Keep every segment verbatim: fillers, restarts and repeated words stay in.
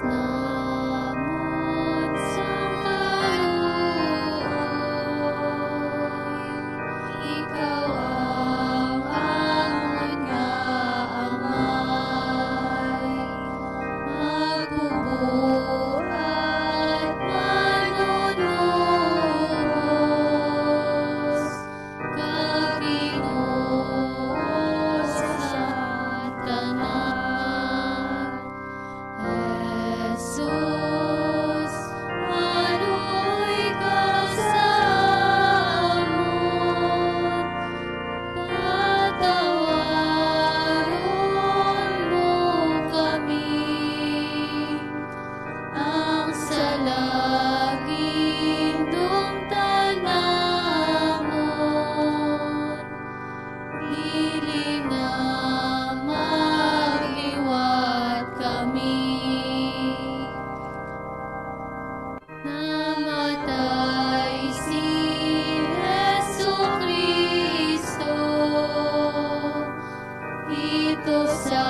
Namon sang kaluoy, ikaw ang amon nga Amay, magbubuhat, manunubos, kag Ginoo sa tanan. Jesus, maluoy ka sa amon, patawaron mo kami, ang sala gindumtan namon. Dili na magliwat kami. Namatay si Jesu-Cristo dito sa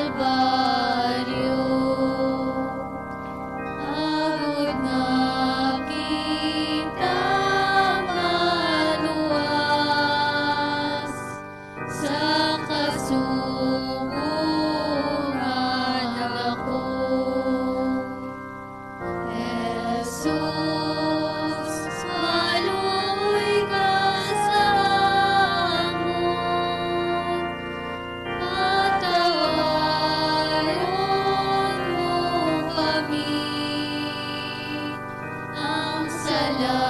Kalbaryo. Agod nga kita maluwas sa kasugo nga dako. Jesus, maluoy ka sa amon, patawaron mo kami, ang sala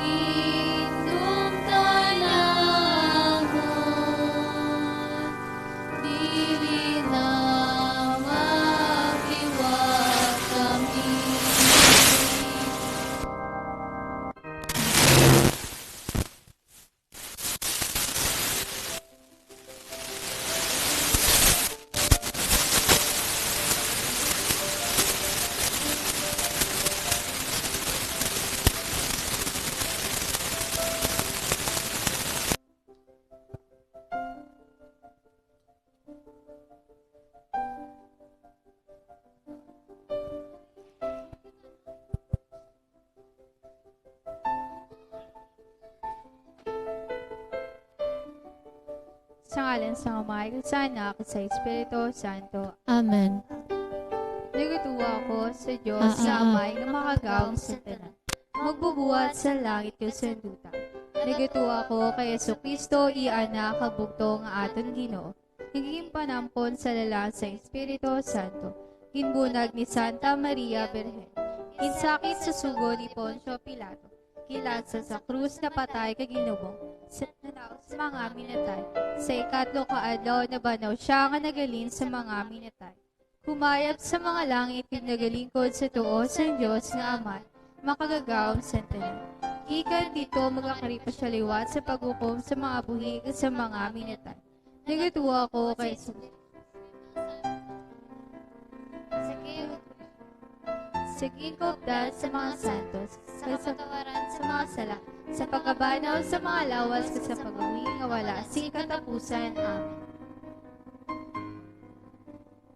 gindumtan namon, dili na magliwat kami. Sa ngalan sang Amay, kag sa Anak, kag sa Espiritu Santo. Amen. Nagatuo ako sa Dios, ah, sa ah, ah, Amay nga makagagahom sa tanan, magbubuhat sa langit kag sa duta. Nagatuo ako kay Jesu-Cristo, iya Anak, nga bugtong nga aton Ginoo, nga ginpanampon sa lalang sang Espiritu Santo, ginbunag ni Santa Maria Birhen, ginsakit sa sugo ni Poncio Pilato, ginlansa sa krus, napatay, kag ginubong, sa nanaog sa mga minatay. Sa ikatlo ka adlaw, nabanhaw sia nga naghalin sa mga minatay. Kumayab sa mga langit kag nagalingkod sa tuo sang Dios nga Amay, makagagahom sa tanan. Gikan didto, magakari pa sia liwat sa paghukom sa mga buhi kag sa mga minatay. Nagatuo ako kay Jesus. Sa gin-, sa ginkupdan sa mga santos, sa kapatawaran sa mga sala, sa pagkabanhaw sa mga lawas, kag sa pagbuhi nga wala sing katapusan. Amen.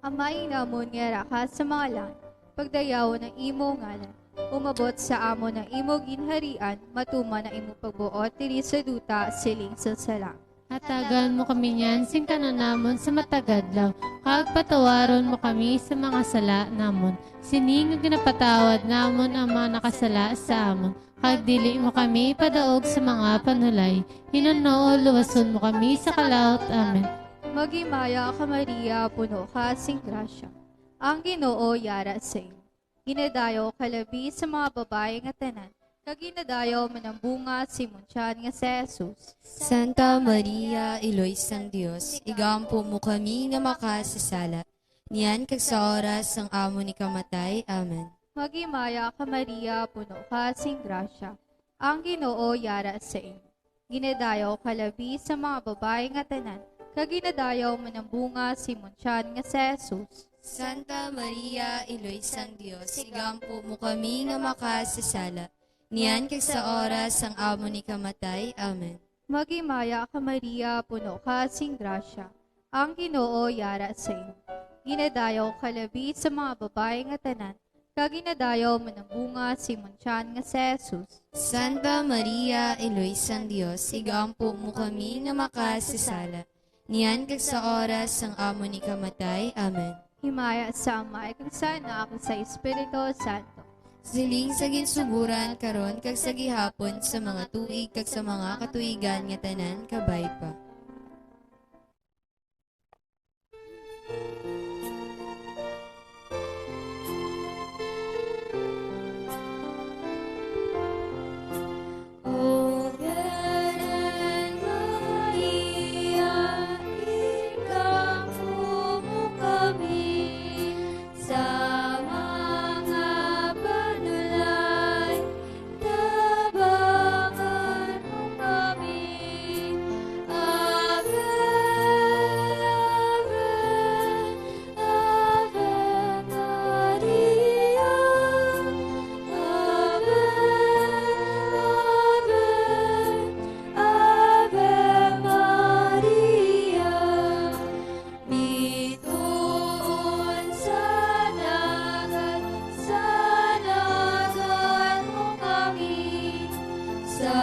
Amay namon nga yara ka sa mga langit, pagdayawon ang imo ngalan. Umabot sa amon ang imo ginharian, matuman ang imo pagbuot diri sa duta, siling sa sala. Hatagan mo kami niyan sing kan-on namon sa matag adlaw, kag patawaron mo kami sa mga sala namon, sining nga ginapatawad namon ang mga nakasala sa amon. Kag dili mo kami padaog sa mga panulay, hinunoo luwason mo kami sa kalaut. Amen. Maghimaya ka, Maria, puno ka sing grasya, ang Ginoo yara sa imo. Ginadayaw ka labi sa mga babayi nga tanan, kag ginadayaw man ang bunga sa imong tiyan nga si Jesus. Santa Maria, Iloy sang Dios, igampo mo kami nga makasasala, niyan kag sa oras sang amon ikamatay. Amen. Maghimaya ka, Maria, puno ka sing grasya, ang Ginoo yara sa imo. Ginadayaw ka labi sa mga babayi nga tanan, kag ginadayaw man ang bunga sa imong tiyan nga si Jesus. Santa Maria, Iloy sang Dios, igampo mo kami nga makasasala, niyan kag sa oras sang amon ikamatay. Amen. Maghimaya ka, Maria, puno ka sing grasya, ang Ginoo yara sa imo. Ginadayaw ka labi sa mga babayi nga tanan, kag ginadayaw man ang bunga sa imong tiyan nga si Jesus. Santa Maria, Iloy sang Dios, igampo mo kami nga makasasala, niyan kag sa oras sang amon ikamatay. Amen. Himaya sa Amay, kag sa Anak, kag sa Espiritu Santo. Siling sa ginsuguran, karon, kag sa gihapon, sa mga tuig, kag sa mga katuigan nga tanan. Kabay pa. O Birhen Maria, igampo mo kami sa mga panulay, tabangan mo kami. Ave, Ave, Ave Maria. Ave, Ave, Ave Maria. Bituon sa dagat, sa dagat mo kami, sa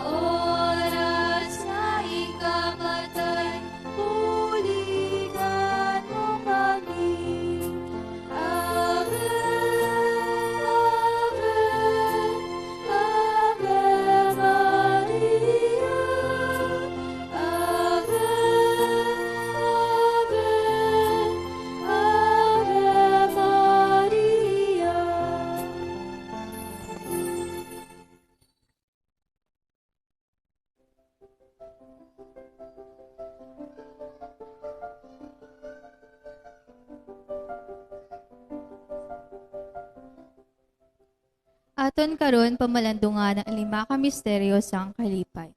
oras nga ikamatay, buligan mo kami. Ave, Ave, Ave Maria. Ave, Ave, Ave Maria. Aton karon pamalandungan ang lima ka misteryo sang kalipay.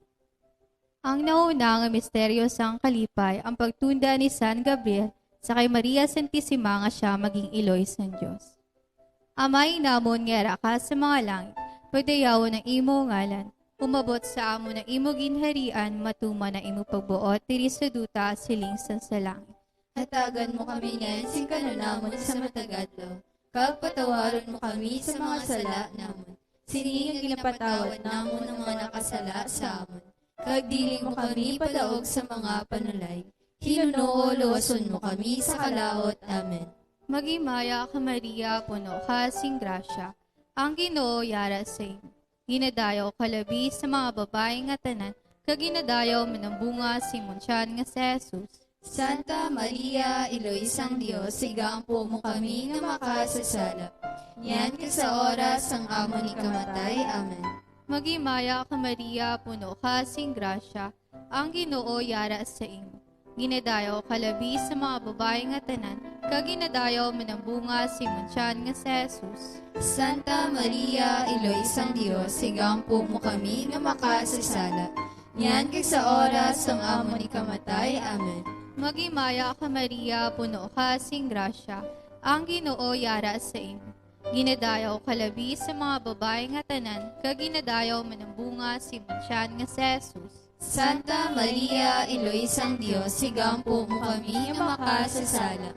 Ang nauna nga misteryo sang kalipay, ang pagtunda ni San Gabriel sa kay Maria Santisima nga sia maging iloy sang Dios. Amay namon nga yara ka sa mga langit, pagdayawon ang imo ngalan. Umabot sa amon ang imo ginharian, matuman ang imo pagbuot diri sa duta, siling sang sa langit. Hatagan mo kami niyan sing kan-on namon sa matag adlaw, kag patawaron mo kami sa mga sala namon, sining nga ginapatawad namon ang mga nakasala sa amon. Kag dili mo kami padaog sa mga panulay, hinunoo luwason mo kami sa kalaut. Amen. Maghimaya ka, Maria, puno ka sing grasya, ang Ginoo yara sa imo. Ginadayaw ka labi sa mga babayi nga tanan, kag ginadayaw man ang bunga sa imong tiyan nga si Jesus. Santa Maria, Iloy sang Dios, igaampo mo kami nga makasasala, niyan kag sa oras sang amon ikamatay. Amen. Maghimaya ka, Maria, puno ka sing grasya, ang Ginoo yara sa imo. Ginadayaw ka labi sa mga babayi nga tanan, kag ginadayaw man ang bunga sa imong tiyan nga si Jesus. Santa Maria, Iloy sang Dios, igaampo mo kami nga makasasala, niyan kag sa oras sang amon ikamatay. Amen. Maghimaya ka, Maria, puno ka sing grasya, ang Ginoo yara sa imo. Ginadayaw ka labi sa mga babayi nga tanan, kag ginadayaw man ang bunga sa imong tiyan nga si Jesus. Santa Maria, Iloy sang Dios, igaampo mo kami nga makasasala,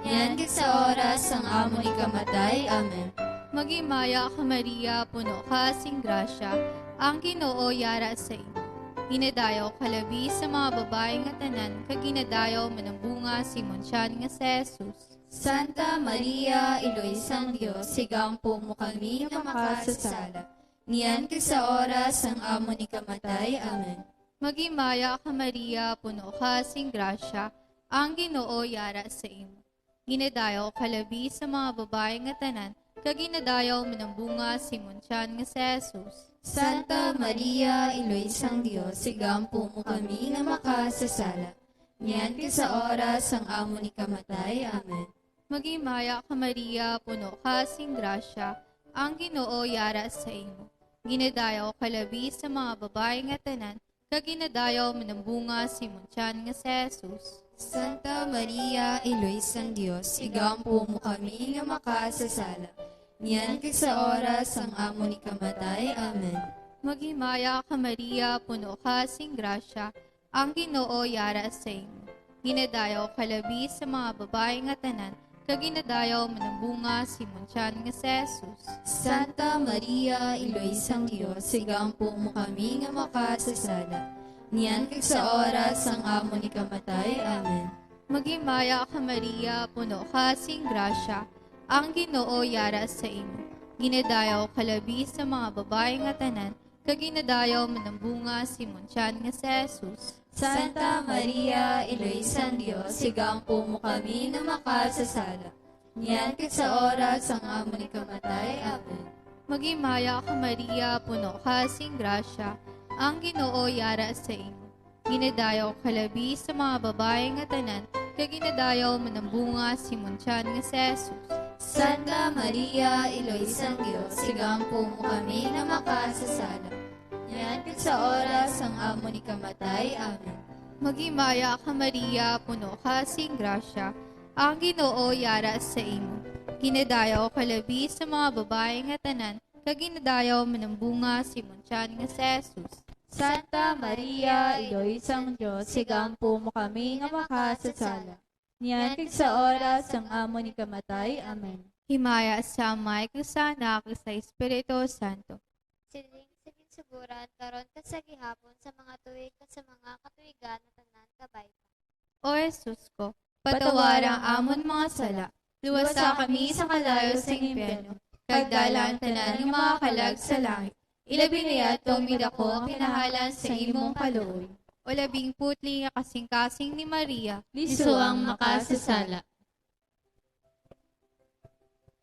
niyan kag sa oras sang amon ikamatay. Amen. Maghimaya ka, Maria, puno ka sing grasya, ang Ginoo yara sa imo. Ginadayaw ka labi sa mga babayi nga tanan, kag ginadayaw man ang bunga sa imong tiyan nga si Jesus. Santa Maria, Iloy sang Dios, igaampo mo kami nga makasasala, niyan kag sa oras sang amon ikamatay. Amen. Maghimaya ka, Maria, puno ka sing grasya, ang Ginoo yara sa imo. Ginadayaw ka labi sa mga babayi nga tanan, kag ginadayaw man ang bunga sa imong tiyan nga si Jesus. Santa Maria, Iloy sang Dios, igaampo mo kami nga makasasala, niyan kag sa oras sang amon ikamatay. Amen. Maghimaya ka, Maria, puno ka sing grasya, ang Ginoo yara sa imo. Ginadayaw ka labi sa mga babayi nga tanan, kag ginadayaw man ang bunga sa imong tiyan nga si Jesus. Santa Maria, Iloy sang Dios, igaampo mo kami nga makasasala, niyan kag sa oras sang amon ikamatay. Amen. Maghimaya ka, Maria, puno ka sing grasya, ang Ginoo yara sa imo. Ginadayaw ka labi sa mga babayi nga tanan, kag ginadayaw man ang bunga sa imong tiyan nga si Jesus. Santa Maria, Iloy sang Dios, igampo mo kami nga makasasala, niyan kag sa oras sang amon ikamatay. Amen. Maghimaya ka, Maria, puno ka sing grasya, ang Ginoo yara sa imo. Ginadayaw ka labi sa mga babayi nga tanan, kag ginadayaw man ang bunga sa imong tiyan nga si Jesus. Santa Maria, Iloy sang Dios, igampo mo kami nga makasasala, niyan kag sa oras sang amon ikamatay. Amen. Maghimaya ka, Maria, puno ka sing grasya, ang Ginoo yara sa imo. Ginadayaw ka labi sa mga babayi nga tanan, kag ginadayaw man ang bunga sa imong tiyan nga si Jesus. Santa Maria, Iloy sang Dios, igampo mo kami nga makasasala, niyan kag sa oras sang amon ikamatay. Amen. Maghimaya ka, Maria, puno ka sing grasya, ang Ginoo yara sa imo. Ginadayaw ka labi sa mga babayi nga tanan, kag ginadayaw man ang bunga sa imong tiyan nga si Jesus. Santa Maria, Iloy sang Dios, igampo mo kami nga makasasala, niyan kag sa oras sang amon ikamatay. Amen. Himaya sa Amay, kag sa Anak, kag sa Espiritu Santo. Siling sa ginsuguran, karon kag sa gihapon, sa mga tuig, kag sa mga katuigan nga tanan. Kabay pa. O Jesus ko, patawara ang amon mga sala, luwasa kami sa kalayo sa impyerno, kag dala ang tanan nga mga kalag sa langit, ilabi na yadto ang may daku ang kinahanglan sa imong kaluoy. O labing putli nga kasing-kasing ni Maria, lisod ang makasasala.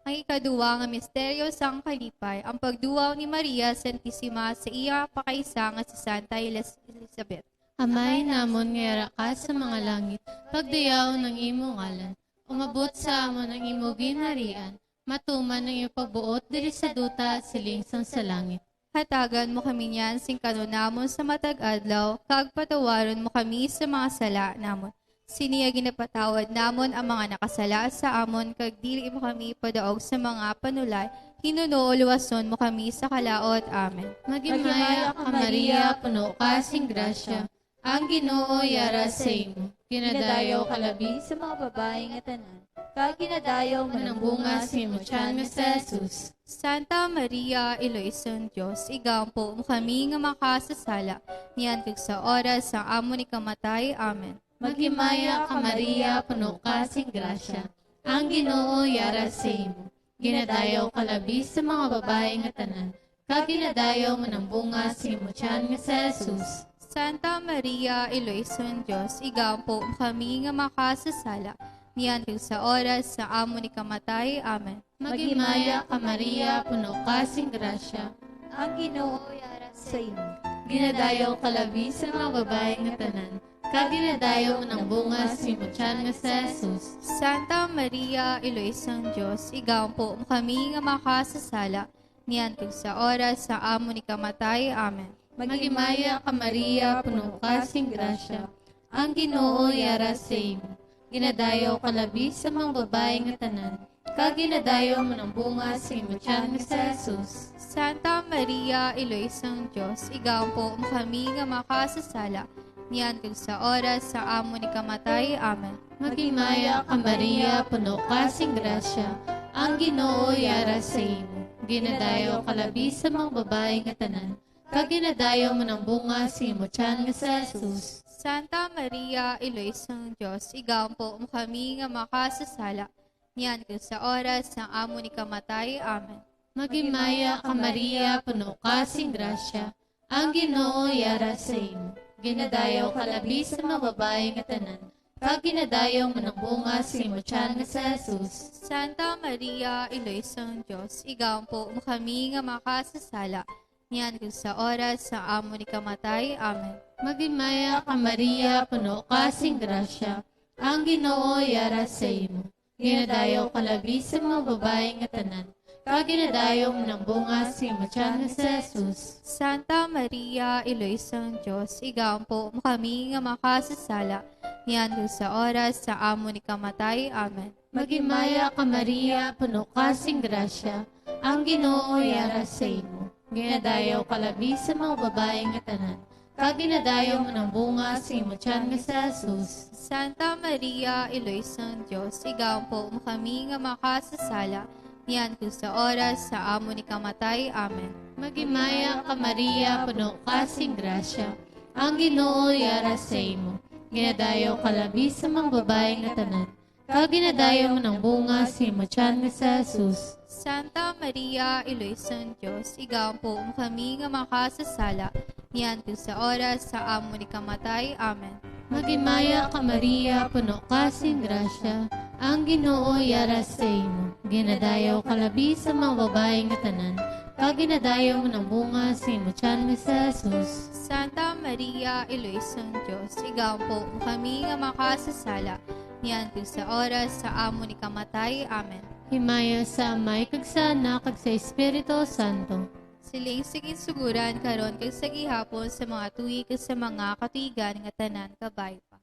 Ang ikaduwa nga misteryo sang kalipay, ang pagduaw ni Maria Santisima sa iya pakaisa nga si Santa Elis-, Elizabeth. Amay namon nga yara ka sa mga langit, pagdayawon ang imo ngalan. Umabot sa amon ang imo ginharian, matuman ang imo pagbuot diri sa duta siling sang sa langit. Hatagan mo kami niyan sing kan-on namon sa matag adlaw, kag patawaron mo kami sa mga sala namon, sini nga ginapatawad namon ang mga nakasala sa amon, kag dili mo kami padaog sa mga panulay, hinunoo luwason mo kami sa kalaut. Amen. Maghimaya ka, Maria, puno ka sing grasya, ang Ginoo yara sa imo. Ginadayaw ka labi sa mga babayi nga tanan, kag ginadayaw man ang bunga sa imo tiyan nga si Jesus. Santa Maria, Iloy sang Dios, igampo mo kami nga makasasala, niyan kag sa oras sang amon ikamatay. Amen. Maghimaya ka, Maria, puno ka sing grasya, ang Ginoo yara sa imo. Ginadayaw ka labi sa mga babayi nga tanan, kag ginadayaw man ang bunga sa imo tiyan nga si Jesus. Santa Maria, Iloy sang Dios, igampo mo kami nga makasasala, niyan kag sa oras sa amon ikamatay. Amen. Maghimaya ka, Maria, puno ka sing grasya, ang Ginoo yara sa imo. Ginadayaw ka labi sa mga babayi nga tanan, kag ginadayaw man ang bunga sa imo tiyan nga si Jesus. Santa Maria, Iloy sang Dios, igampo mo kami nga makasasala, niyan kag sa oras sa amon ikamatay. Amen. Maghimaya ka, Maria, puno ka sing grasya, ang Ginoo yara sa imo. Ginadayaw ka labi sa mga babayi nga tanan, kag ginadayaw man ang bunga sa imo tiyan nga si Jesus. Santa Maria, Iloy sang Dios, igampo mo kami nga makasasala, niyan kag sa oras sa amon ikamatay. Amen. Maghimaya ka, Maria, puno ka sing grasya, ang Ginoo yara sa imo. Ginadayaw ka labi sa mga babayi nga tanan, kag ginadayaw man ang bunga sa imo tiyan nga si Jesus. Santa Maria, Iloy sang Dios, igampo mo kami nga makasasala, niyan kag sa oras sang amon ikamatay. Amen. Maghimaya ka, Maria, puno ka sing grasya, ang Ginoo yara sa imo. Ginadayaw ka labi sa mga babayi nga tanan, kag ginadayaw man ang bunga sa imo tiyan nga si Jesus. Santa Maria, Iloy sang Dios, igampo mo kami nga makasasala, niyan kag sa oras sa amon ikamatay. Amen. Maghimaya ka, Maria, puno ka sing grasya, ang Ginoo yara sa imo. Ginadayaw ka labi sa mga babayi nga tanan, kag ginadayaw man ang bunga sa imo tiyan nga si Jesus. Santa Maria, Iloy sang Dios, igampo mo kami nga makasasala, niyan kag sa oras sa amon ikamatay. Amen. Maghimaya ka, Maria, puno ka sing grasya, ang Ginoo yara sa imo. Ginadayaw ka labi sa mga babayi nga tanan, kag ginadayaw man ang bunga sing imo tiyan nga si Jesus. Santa Maria, Iloy sang Dios, igaampo mo kami nga makasasala, niyan kag sa oras sa amon ikamatay. Amen. Maghimaya ka, Maria, puno ka sing grasya, ang Ginoo yara sa imo. Ginadayaw ka labi sa mga babayi nga tanan, kag ginadayaw man ang bunga sa imo tiyan nga si Jesus. Santa Maria, Iloy sang Dios, igaampo mo kami nga makasasala, niyan kag sa oras sa amon ikamatay. Amen. Maghimaya ka, Maria, puno ka sing grasya, ang Ginoo yara sa imo. Ginadayaw ka labi sa mga babayi nga tanan, kag ginadayaw man ang bunga sa imo tiyan nga si Jesus. Santa Maria, Iloy sang Dios, igaampo mo kami nga makasasala, niyan kag sa oras sa amon ikamatay. Amen. Himaya sa Amay, kag sa Anak, kag sa Espiritu Santo. Siling sa ginsugoran, karon kag sa gihapon, sa mga tuig, kag sa mga katuigan nga tanan. Kabay pa.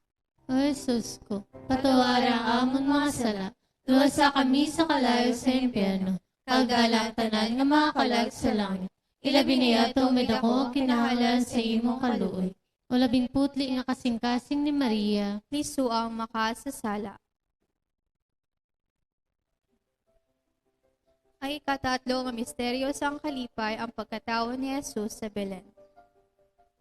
O Jesus ko, patawaran ang amon mga sala, luwasa kami sa kalayo sa impyerno, kag dala ang tanan nga mga kalag sa langit. Ilabi na yadto may daku ang kinahanglan sa imong kaluoy. O labing putli nga kasingkasing ni Maria. Lisod ang makasasala. Ang ikatatlo nga misteryo sang kalipay, ang pagkatawo ni Jesus sa Belen.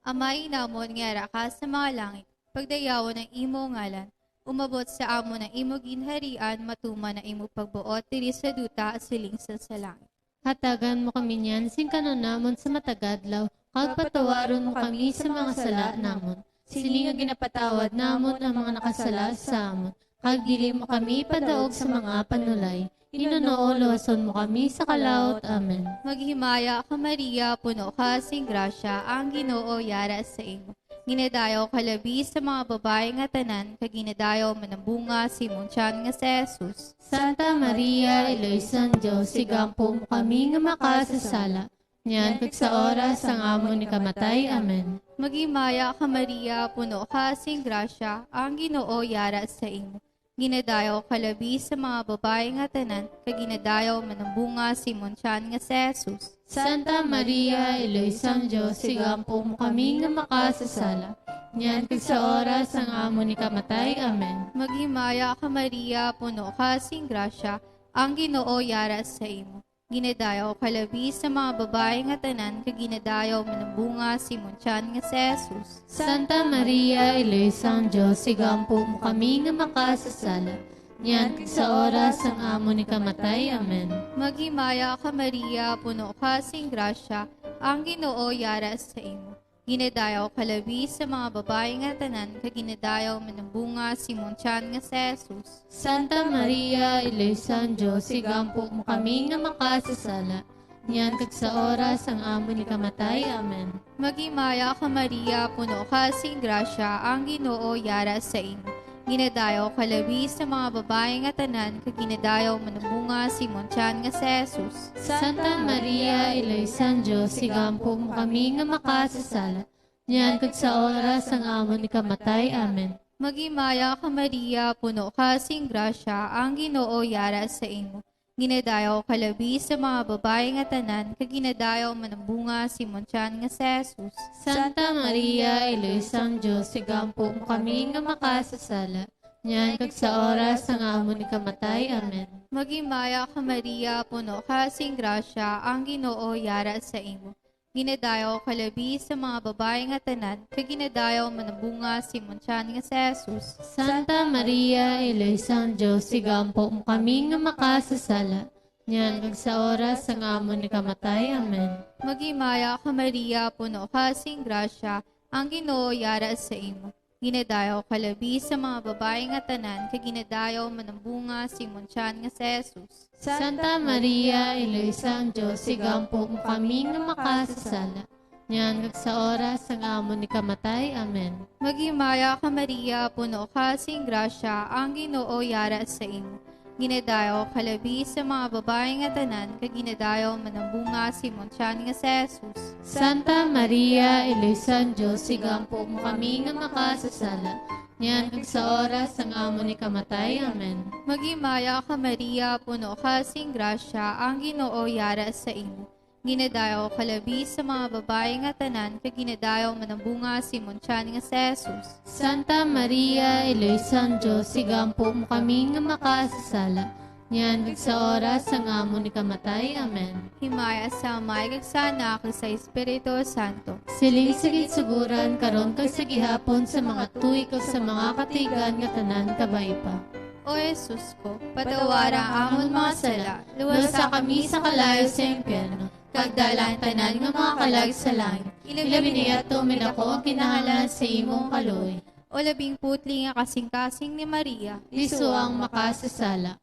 Amay namon nga yara ka sa mga langit, pagdayawon ang imo ngalan, umabot sa amon ang imo ginharian, matuman ang imo pagbuot diri sa duta siling sa, sa langit. Hatagan mo kami niyan sing kan-on namon sa matag adlaw, kag patawaron mo kami sa mga sala namon, sini nga ginapatawad namon ang mga nakasala sa amon, kag dili mo kami padaog sa mga panulay. Hinuno luwason mo kami sa kalaut. Amen. Maghimaya ka, Maria, puno ka sing grasya, ang Ginoo yara sa imo. Ginadayaw ka labi sa mga babayi nga tanan, kag ginadayaw man ang bunga sa imong tiyan nga si Jesus. Santa Maria, Iloy sang Dios, igampo mo kami nga makasasala, niyan kag sa oras sang amon ikamatay. Amen. Maghimaya ka, Maria, puno ka sing grasya, ang Ginoo yara sa imo. Ginadayaw ka labi sa mga babayi nga tanan, kag ginadayaw man ang bunga sa imong tiyan nga si Jesus. Santa Maria, Iloy sang Dios, igampo mo kami nga makasasala, niyan kag sa oras sang amon ikamatay. Amen. Maghimaya ka, Maria, puno ka sing grasya, ang Ginoo yara sa imo. Ginadayaw ka labi sa mga babayi nga tanan, kag ginadayaw man ang bunga sa imong tiyan nga si Jesus. Santa Maria, Iloy sang Dios, igampo mo kami nga makasasala, niyan kag sa oras sang amon ikamatay. Amen. Maghimaya ka, Maria, puno ka sing grasya, ang Ginoo yara sa imo. Ginadayaw ka labi sa mga babayi nga tanan, kag ginadayaw man ang bunga sa imong tiyan nga si Jesus. Santa Maria, Iloy sang Dios, igampo mo kami nga makasasala, niyan kag sa oras sang amon ikamatay. Amen. Maghimaya ka, Maria, puno ka sing grasya, ang Ginoo yara sa imo. Ginadayaw ka labi sa mga babayi nga tanan, kag ginadayaw man ang bunga sa imong tiyan nga si Jesus. Santa Maria, Iloy sang Dios, igampo mo kami nga makasasala, niyan kag sa oras sang amon ikamatay. Amen. Maghimaya ka, Maria, puno ka sing grasya, ang Ginoo yara sa imo. Ginadayaw ka labi sa mga babayi nga tanan, kag ginadayaw man ang bunga sa imong tiyan nga si Jesus. Santa Maria, Iloy sang Dios, igampo mo kami nga makasasala, niyan kag sa oras sang amon ikamatay. Amen. Maghimaya ka, Maria, puno ka sing grasya, ang Ginoo yara sa imo. Ginadayaw ka labi sa mga babayi nga tanan, kag ginadayaw man ang bunga sa imong tiyan nga si Jesus. Santa Maria, Iloy sang Dios, igampo mo kami nga makasasala, niyan kag sa oras sang amon ikamatay. Amen. Maghimaya ka, Maria, puno ka sing grasya, ang Ginoo yara sa imo. Ginadayaw ka labi sa mga babayi nga tanan, kag ginadayaw man ang bunga sa imong tiyan nga si Jesus. Santa Maria, Iloy sang Dios, igampo mo kami nga makasasala, niyan kag sa oras sang amon ikamatay. Amen. Maghimaya ka, Maria, puno ka sing grasya, ang Ginoo yara sa imo. Ginadayaw ka labi sa mga babayi nga tanan, kag ginadayaw man ang bunga sa imong tiyan nga si Jesus. Santa Maria, Iloy sang Dios, igampo mo kami nga makasasala, niyan kag sa oras sang amon ikamatay. Amen. Maghimaya ka, Maria, puno ka sing grasya, ang Ginoo yara sa imo. Ginadayaw ka labi sa mga babayi nga tanan, kag ginadayaw man ang bunga sa imong tiyan nga si Jesus. Santa Maria, Iloy sang Dios, igampo mo kami nga makasasala, niyan kag sa oras sang amon ikamatay. Amen. Himaya sa Amay, kag sa Anak, kag sa Espiritu Santo. Siling sa ginsuguran, karon kag sa gihapon, sa mga tuig, kag sa mga katuigan nga tanan kabay pa. O Jesus ko, patawara ang amon mga sala, luwasa kami sa kalayo sa impyerno, kag dala ang tanan nga mga kalag sa langit, ilabi na yadto nga may daku ang kinahanglan sa imong kaluoy. O labing putli nga kasing-kasing ni Maria, isuang makasasala.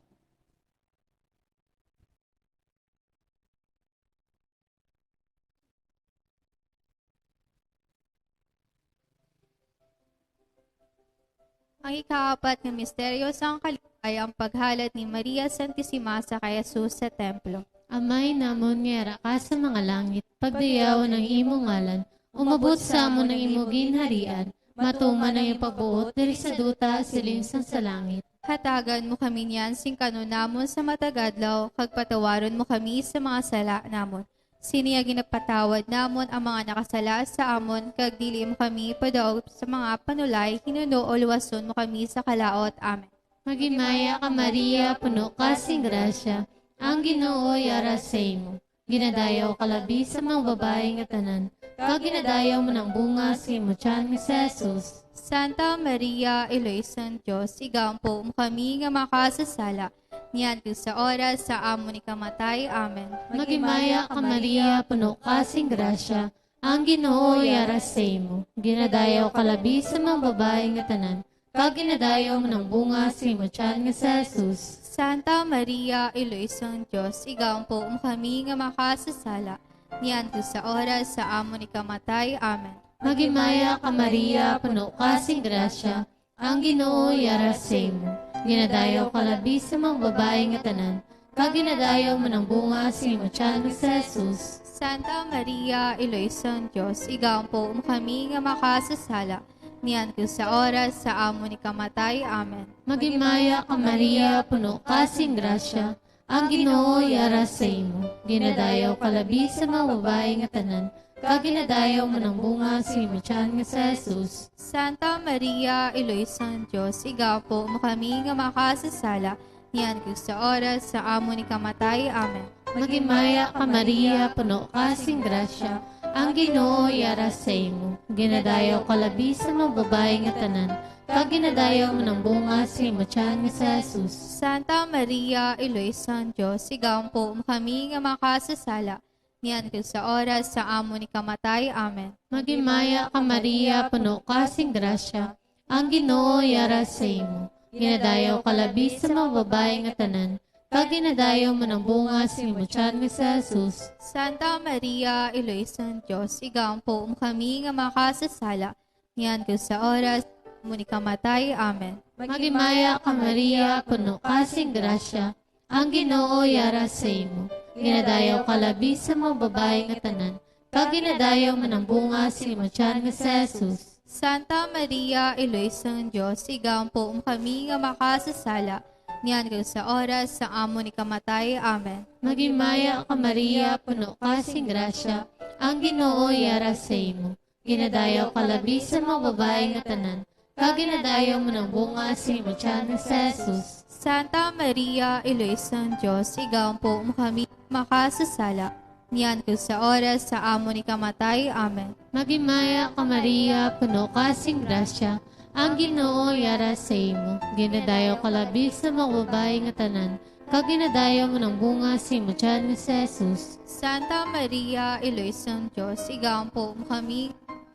Ang ikaapat nga misteryo sang kaligaya, ang paghalad ni Maria Santisima sa kay Jesus sa templo. Amay namon nga yara ka sa mga langit, pagdayawon ang imo ngalan, umabot sa amon ang imo ginharian, matuman ang imo pagbuot diri sa duta, siling sang sa langit. Hatagan mo kami niyan sing kan-on namon sa matag adlaw, kag patawaron mo kami sa mga sala namon, sini nga ginapatawad namon ang mga nakasala sa amon, kag dili mo kami padaog sa mga panulay, hinunoo luwason mo kami sa kalaut. Amen. Maghimaya ka, Maria, puno ka sing grasya, ang Ginoo yara sa imo. Ginadayaw ka labi sa mga babayi nga tanan, kag ginadayaw man ang bunga sa imo tiyan nga si Jesus. Santa Maria, Iloy sang Dios, igampo mo kami nga makasasala, niyan kag sa oras sa amon ikamatay. Amen. Maghimaya ka, Maria, puno ka sing grasya, ang Ginoo yara sa imo. Ginadayaw ka labi sa mga babayi nga tanan, kag ginadayaw man ang bunga sa imo tiyan nga si Jesus. Santa Maria, Iloy sang Dios, igampo mo kami nga makasasala, niyan kag sa oras sa amon ikamatay. Amen. Maghimaya ka, Maria, puno ka sing grasya, ang Ginoo yara sa imo. Ginadayaw ka labi sa mga babayi nga tanan, kag ginadayaw man ang bunga sa imo tiyan nga si Jesus. Santa Maria, Iloy sang Dios, igampo mo kami nga makasasala, niyan kag sa oras sa amon ikamatay. Amen. Maghimaya ka, Maria, puno ka sing grasya, ang Ginoo yara sa imo. Ginadayaw ka labi sa mga babayi nga tanan, kag ginadayaw man ang bunga sa imo tiyan nga si Jesus. Santa Maria, Iloy sang Dios, igampo mo kami nga makasasala, niyan kag sa oras sa amon ikamatay. Amen. Maghimaya ka, Maria, puno ka sing grasya, ang Ginoo yara sa imo. Ginadayaw ka labi sa mga babayi nga tanan, kag ginadayaw man ang bunga sa imo tiyan nga si Jesus. Santa Maria, Iloy sang Dios, igampo mo kami nga makasasala, niyan kag sa oras sa amon ikamatay. Amen. Maghimaya ka, Maria, puno ka sing grasya, ang Ginoo yara sa imo. Ginadayaw ka labi sa mga babayi nga tanan, kag ginadayaw man ang bunga sa imo tiyan nga si Jesus. Santa Maria, Iloy sang Dios, igampo mo kami nga makasasala, niyan kag sa oras sa amon ikamatay. Amen. Maghimaya ka, Maria, puno ka sing grasya, ang Ginoo yara sa imo. Ginadayaw ka labi sa mga babayi nga tanan, kag ginadayaw man ang bunga sa imo tiyan nga si Jesus. Santa Maria, Iloy sang Dios, igampo mo kami nga makasasala, niyan kag sa oras sa amon ikamatay. Amen. Maghimaya ka, Maria, puno ka sing grasya, ang Ginoo yara sa imo. Ginadayaw ka labi sa mga babayi nga tanan, kag ginadayaw man ang bunga sa imo tiyan nga si Jesus. Santa Maria, Iloy sang Dios, igampo mo kami makasasala, niyan kag sa oras sa amon ikamatay. Amen. Maghimaya ka, Maria, puno ka sing grasya, ang Ginoo yara sa imo. Ginadayaw ka labi sa mga babayi nga tanan, kag ginadayaw man ang bunga sa imo tiyan nga si Jesus. Santa Maria, Iloy sang Dios, igampo mo kami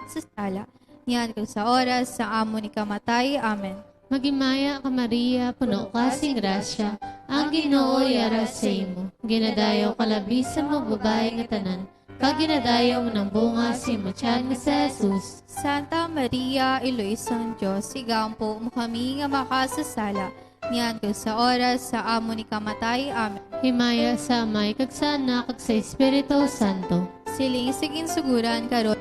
sa sala, niyan kag sa oras sa amon ikamatay. Amen. Maghimaya ka, Maria, puno ka sing grasya, ang Ginoo yara sa imo. Ginadayaw ka labi sa mga babayi nga tanan, kag ginadayaw man ang bunga sa imo tiyan nga si Jesus. Santa Maria, Iloy sang Dios, igampo mo kami nga makasasala, niyan kag sa oras sa amon ikamatay. Amen. Himaya sa Amay, kag sa Anak, kag sa Espiritu Santo. Siling sa ginsuguran, karon,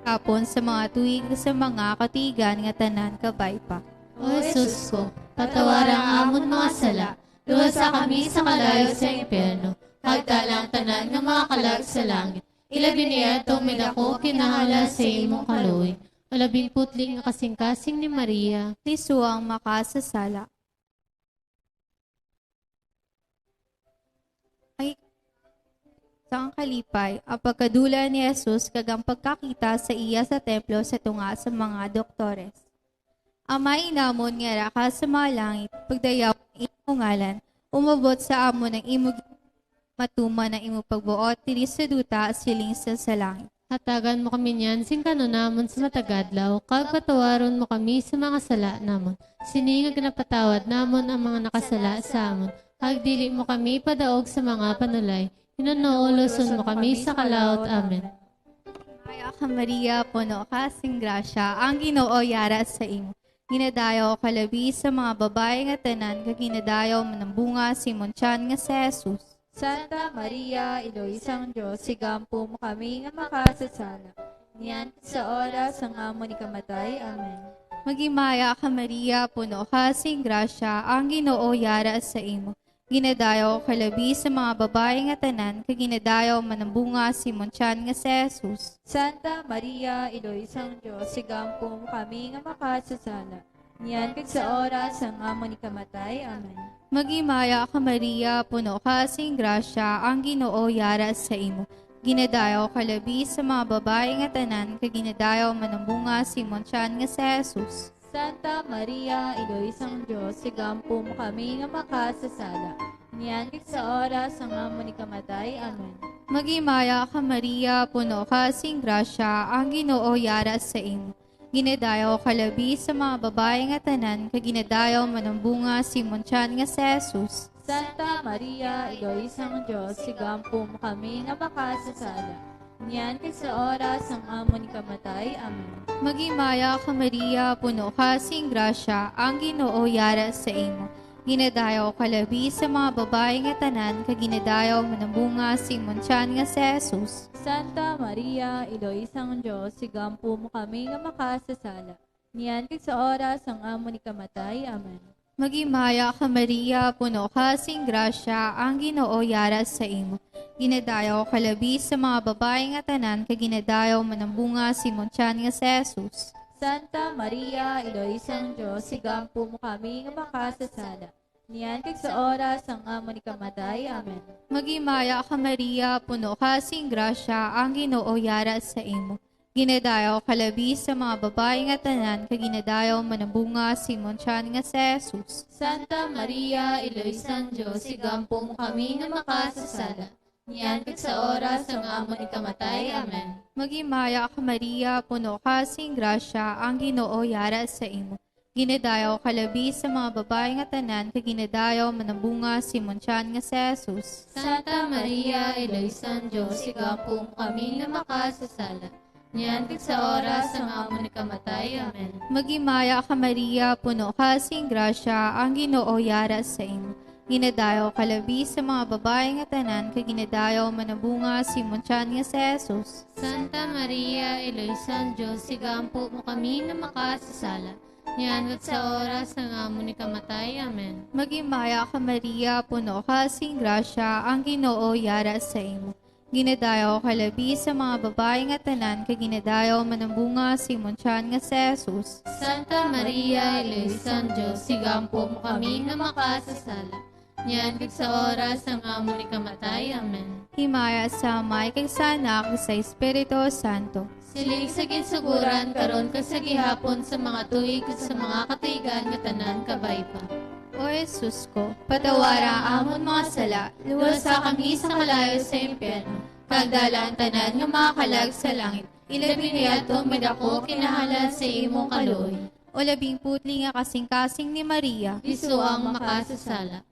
hapon, sa mga tuig, sa mga katuigan nga tanan kabay pa. O Jesus ko, patawara ang amon mga sala, luwasa kami sa kalayo sa impyerno, kag dala ang tanan nga mga kalag sa langit. Ilabi niya itong may dako kinahala sa imong kaluoy, o labing putli nga kasing-kasing ni Maria. Lisua ang makasasala. Ay, sang kalipay, ang pagkadula ni Jesus kag ang pagkakita sa iya sa templo sa tunga sa mga doktores. Amay namon nga yara ka sa mga langit, pagdayaw ang imong ngalan, umabot sa amon ang imo gi-, matuman ang imo pagbuot diri sa duta, siling sa, sa langit. Hatagan mo kami niyan sing kanunamon sa matag adlaw, kag patawaron mo kami sa mga sala namon, sini nga ginapatawad namon ang mga nakasala sa amon, kag dili mo kami padaog sa mga panulay, hinunoo luson mo kami sa kalaut. Amen. Maya ka, Maria, puno ka sing grasya, ang Ginoo yara sa imo. Ginadayaw ka labi sa mga babayi nga tanan, kag ginadayaw man ang bunga sa imong tiyan nga si Jesus. Santa Maria, Iloy sang Dios, igampo mo kami nga makasasala, niyan kag sa oras sang amon ikamatay. Amen. Maghimaya ka, Maria, puno ka sing grasya, ang Ginoo yara sa imo. Ginadayaw ka labi sa mga babayi nga tanan, kag ginadayaw man ang bunga sa imong tiyan nga si Jesus. Santa Maria, Iloy sang Dios, igampo mo kami nga makasasala, niyan kag sa oras sang amon ikamatay. Amen. Maghimaya ka, Maria, puno ka sing grasya, ang Ginoo yara sa imo. Ginadayaw ka labi sa mga babayi nga tanan, kag ginadayaw man ang bunga sa imong tiyan nga si Jesus. Santa Maria, Iloy sang Dios, igampo mo kami nga makasasala, niyan kag sa oras sang amon ikamatay. Amen. Maghimaya ka, Maria, puno ka sing grasya, ang Ginoo yara sa imo. Ginadayaw ka labi sa mga babayi nga tanan, kag ginadayaw man ang bunga sa imong tiyan nga si Jesus. Santa Maria, Iloy sang Dios, igampo mo kami nga makasasala, niyan kag sa oras sang amon ikamatay. Amen. Maghimaya ka, Maria, puno ka sing grasya, ang Ginoo yara sa imo. Ginadayaw ka labi sa mga babayi nga tanan, kag ginadayaw man ang bunga sa imong tiyan nga si Jesus. Santa Maria, Iloy sang Dios, igampo mo kami nga makasasala, niyan kag sa oras sang amon ikamatay. Amen. Maghimaya ka, Maria, puno ka sing grasya, ang Ginoo yara sa imo. Ginadayaw ka labi sa mga babayi nga tanan, kag ginadayaw man ang bunga sa imong tiyan nga si Jesus. Santa Maria, Iloy sang Dios, igampo mo kami nga makasasala, niyan kag sa oras sang amon ikamatay. Amen. Maghimaya ka, Maria, puno ka sing grasya, ang Ginoo yara sa imo. Ginadayaw ka labi sa mga babayi nga tanan, kag ginadayaw man ang bunga sa imong tiyan nga si Jesus. Santa Maria, Iloy sang Dios, igampo mo kami nga makasasala, niyan kag sa oras sang amon ikamatay. Amen. Maghimaya ka, Maria, puno ka sing grasya, ang Ginoo yara sa imo. Ginadayaw ka labi sa mga babayi nga tanan, kag ginadayaw man ang bunga sa imong tiyan nga si Jesus. Santa Maria, Iloy sang Dios, igampo mo kami nga makasasala, niyan kag sa oras sang amon ikamatay. Amen. Maghimaya ka, Maria, puno ka sing grasya, ang Ginoo yara sa imo. Ginadayaw ka labi sa mga babayi nga tanan, kag ginadayaw man ang bunga sa imong tiyan nga si Jesus. Santa Maria, Iloy sang Dios, igampo mo kami nga makasasala, niyan kag sa oras sang amon ikamatay. Amen. Maghimaya ka, Maria, puno ka sing grasya, ang Ginoo yara sa imo. Ginadayaw ka labi sa mga babayi nga tanan, kag ginadayaw man ang bunga sa imong tiyan nga si Jesus. Santa Maria, Iloy sang Dios, igampo mo kami nga makasasala, niyan kag sa oras sang amon ikamatay. Amen. Himaya sa Amay, kag sa Anak, kag sa Espiritu Santo. Siling sa ginsuguran, karon kag sa gihapon, sa mga tuig, kag sa mga katuigan nga tanan kabay pa. O Jesus ko, patawara ang amon mga sala, luwasa kami sa kalayo sa impyerno, kag dala ang tanan nga mga kalag sa langit, ilabi niya atong may dako kinahanglan sa imong kaluoy. O labing putli nga kasing-kasing ni Maria. Lisua ang makasasala.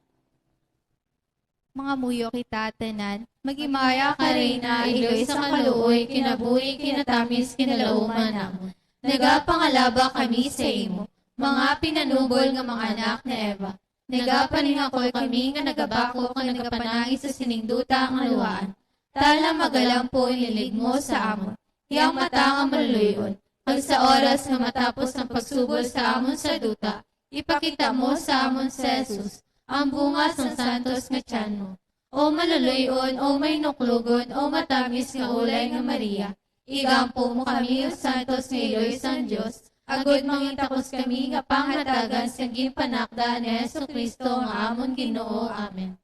Mangamuyo kita tanan. Maghimaya ka, Reyna, iloy sa kaluoy, kinabuhi, kinatamis, kinalauman namon. Nagapangalaba kami sa imo, mga pinanubol nga mga anak ni Eva. Nagapaningakol kami nga nagabakok nga nagapanangis sa sining duta nga luhaan. Tala magalampo inilig mo sa amon, yang mata nga maluluy-on, kag sa oras nga matapos ang pagsubol sa amon sa duta, ipakita mo sa amon si Jesus, ang bunga sang santos nga tiyan mo. O maluloy-on, o may nuklogon, o matamis nga ulay nga Maria, igampo mo kami, O Santos nga Iloy sang Dios, agod mangitakos kami nga panghatagan sang ginpanakda ni Jesu-Cristo nga amon Ginoo. Amen.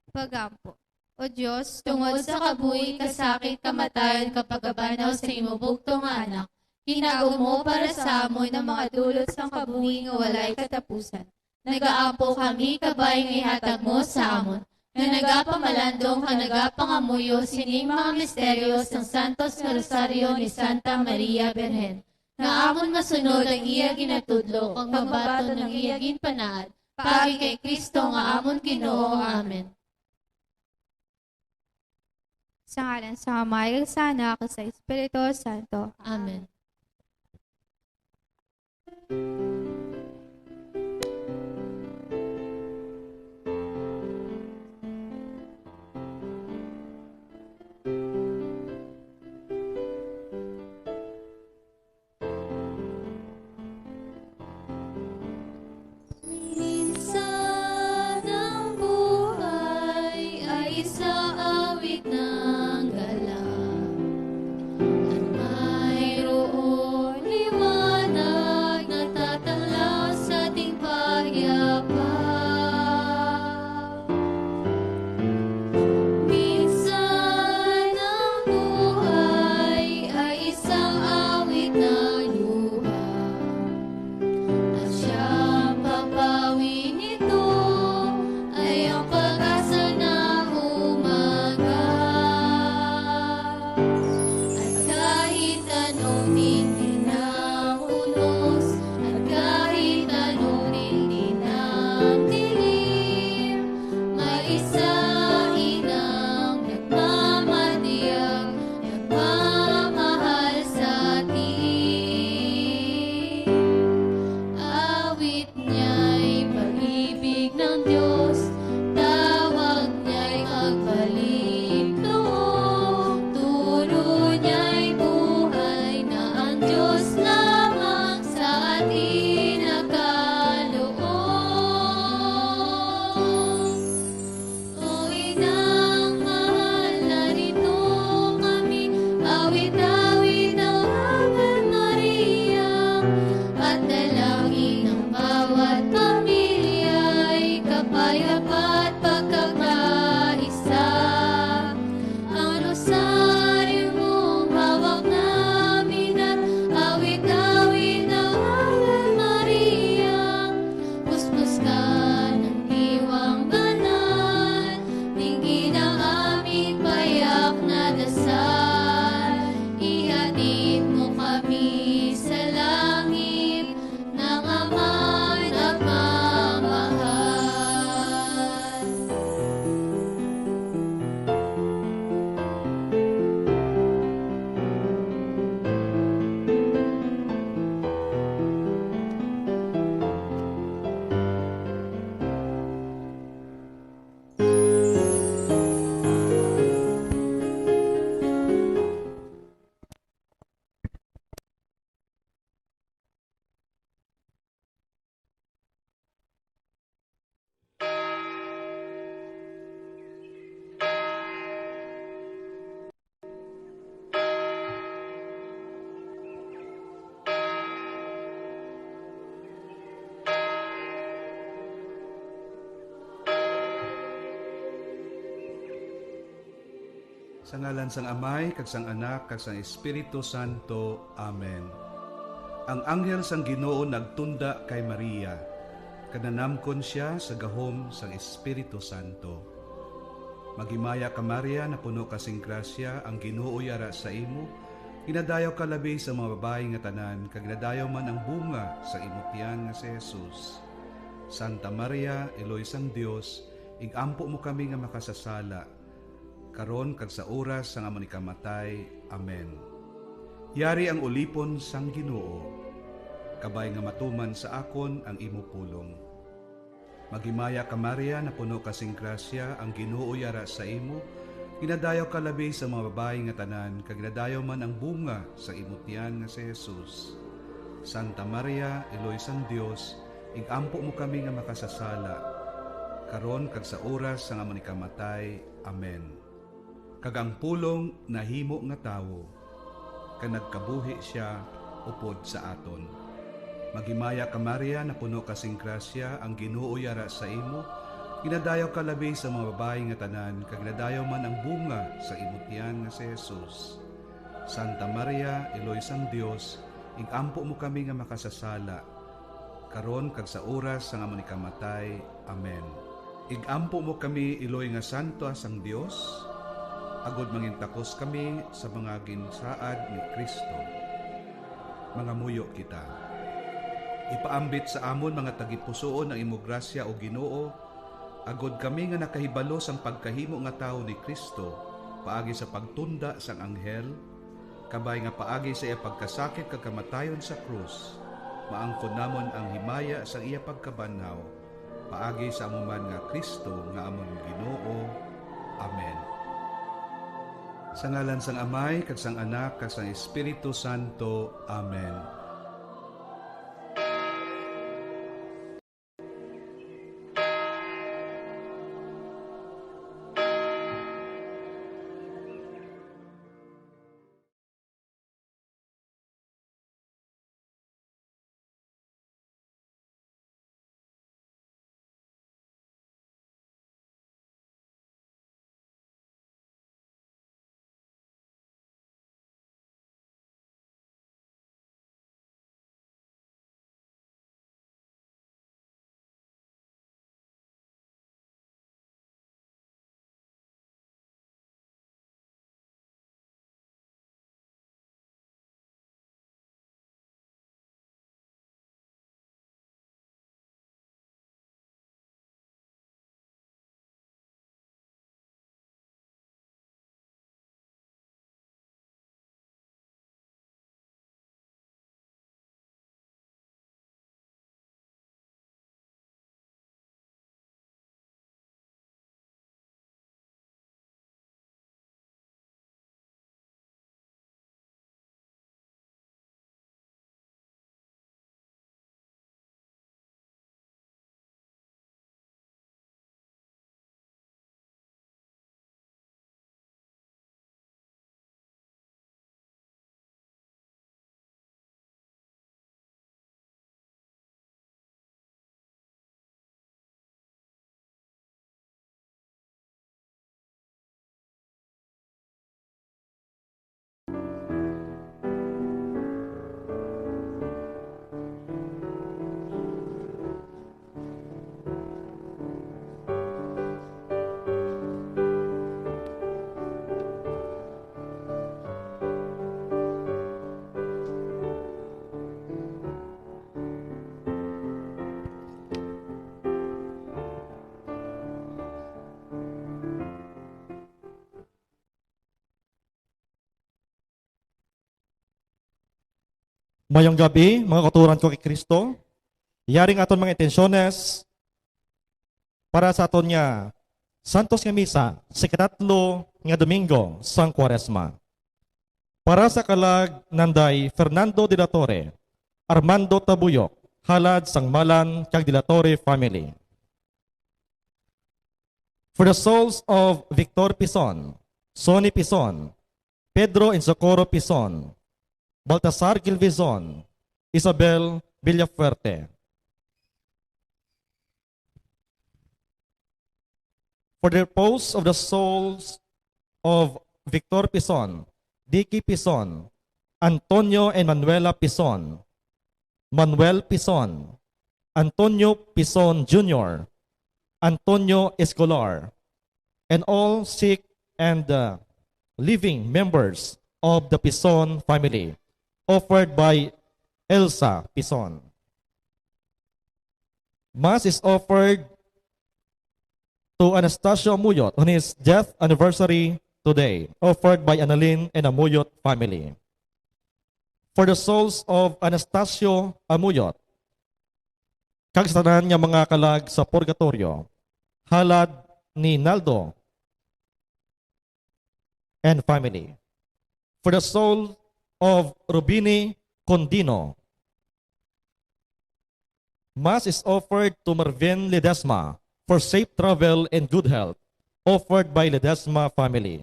Pagampo. O Dios, tungod sa kabuhi, kasakit, kamatayon, kag pagkabanaw sa imo bugtong nga Anak, hinagom mo para sa amon ang mga dulot sang kabuhi nga walay katapusan. Nagaampo kami, kabay nga ihatag mo sa amon, nga nagapamalandong kag nagapangamuyo sining mga misteryo sang Santos nga Rosario ni Santa Maria Birhen, nga amon masunod ang iya ginatudlo, kag mabaton ang iya ginpanaad, paagi kay Cristo nga amon Ginoo. Amen. Sa ngalan sa Amay, kag sa Anak, kag sa Espiritu Santo. Amen. Minsan ang buhay ay isa awit ng gala. At mayroon liwanag na tatanglaw sa ating payapa. Minsan ang buhay ay isang awit ng luha, at siyang papawi nito ay ang pag-asa na umaga. At kahit anong tingin ng unos, at kahit anong tingin ng dilim, may isa inang nagmamadiyag, nagmamahal sa atin. Awit niya'y pag-ibig ng Dios, tawag niya'y kagbalik loob, turo niya'y buhay na ang Dios lamang sa atin nakaloob. O inang mahal, narito kami, awit-awit ang Ave Maria, at dalangin ng bawat pamilya'y kapayapaan at pagkakaisa. Ang rosaryo mong hawak namin at awit-awit ang Ave Maria. Puspos ka ng diwang banal, dinggin ang aming payak na dasal. Ihatid mo kami sa langit ng Amang nagmamahal. Sa ngalan sang Amay, kag sang Anak, kag sang Espiritu Santo. Amen. Ang anghel sang Ginoo nagtunda kay Maria, kag nanamkon sia sa gahom sang Espiritu Santo. Maghimaya ka, Maria, napuno ka sing grasya, ang Ginoo yara sa imo. Ginadayaw ka labi sa mga babayi nga tanan, kag ginadayaw man ang bunga sa imo tiyan nga si Jesus. Santa Maria, Iloy sang Dios, ig-ampo mo kami nga makasasala, karon kag sa oras sang amon ikamatay. Amen. Yari ang ulipon sang Ginoo, kabay nga matuman sa akon ang imo pulong. Maghimaya ka, Maria, napuno ka sing grasya, ang Ginoo yara sa imo. Ginadayaw ka labi sa mga babayi nga tanan, kag ginadayaw man ang bunga sa imo tiyan nga si Jesus. Santa Maria, Iloy sang Dios, ig-ampo mo kami nga makasasala, karon kag sa oras sang amon ikamatay. Amen. Kag ang pulong nahimo nga tawo, kag nagkabuhi sia upod sa aton. Maghimaya ka, Maria, napuno ka sing grasya, ang Ginoo yara sa imo. Ginadayaw ka labi sa mga babayi nga tanan, kag ginadayaw man ang bunga sa imo tiyan nga si Jesus. Santa Maria, Iloy sang Dios, ig-ampo mo kami nga makasasala, karon kag sa oras sang amon ikamatay. Amen. Ig-ampo mo kami, Iloy nga Santa sang Dios, agod mangintakos kami sa mga ginsaad ni Cristo. Mangamuyo kita. Ipaambit sa amon mga tagipusoon ang imo grasya, O Ginoo, agod kami nga nakahibalo sang pagkahimo nga tawo ni Cristo, paagi sa pagtunda sang anghel, kabay nga paagi sa iya pagkasakit kag kamatayon sa krus, maangkon namon ang himaya sang iya pagkabanhaw, paagi sa amo man nga Cristo nga amon Ginoo. Amen. Sa ngalan sang Amay, kag sang Anak, kag sang Espiritu Santo. Amen. Mayong gabi, mga kauturan ko kay Kristo. Yari ang aton mga intensyones para sa aton nga Santos nga Misa sa ikatatlo nga Domingo sang Kuaresma. Para sa kalag nanday Fernando de la Torre, Armando Tabuyok, halad sang Malan kag de la Torre family. For the souls of Victor Pison, Sonny Pison, Pedro and Socorro Pison, Baltasar Gilvizon, Isabel Villafuerte. For the repose of the souls of Victor Pison, Dicky Pison, Antonio and Manuela Pison, Manuel Pison, Antonio Pison Junior, Antonio Escolar, and all sick and, uh, living members of the Pison family, offered by Elsa Pison. Mass is offered to Anastasio Amuyot on his death anniversary today, offered by Annalyn and Amuyot family. For the souls of Anastasio Amuyot, kag sa tanan nga mga kalag sa purgatoryo, halad ni Naldo and family. For the soul of Rubini Condino, Mass is offered to Marvin Ledesma for safe travel and good health, offered by Ledesma family.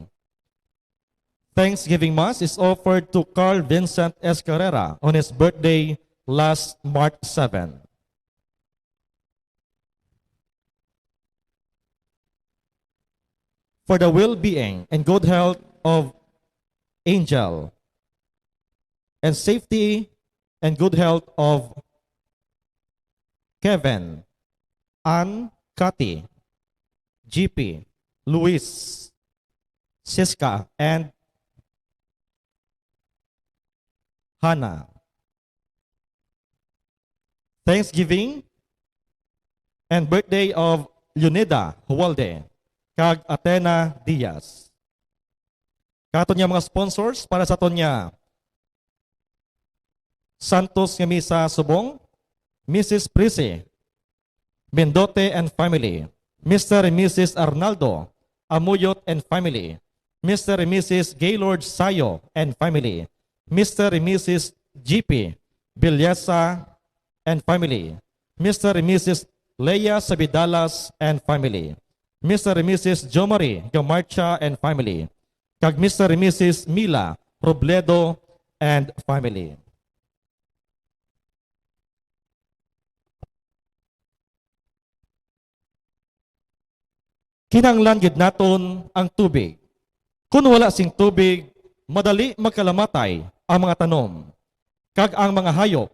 Thanksgiving Mass is offered to Carl Vincent Escarrera on his birthday last March seven. For the well-being and good health of Angel, and safety and good health of Kevin, Ann, Cathy, G P, Luis, Siska, and Hannah. Thanksgiving and birthday of Leonida Hualde kag Atena Diaz. Katon nga mga sponsors para sa aton nga Santos nga Misa subong, Missus Prissy Mendote and family, Mister and Missus Arnaldo Amuyot and family, Mister and Missus Gaylord Sayo and family, Mister and Missus G P Villesa and family, Mister and Missus Leia Sabidalas and family, Mister and Missus Jomari Gamarcha and family, kag Mister and Missus Mila Robledo and family. Kinahanglan gid naton ang tubig. Kon wala sing tubig, madali magkalamatay ang mga tanom kag ang mga hayop.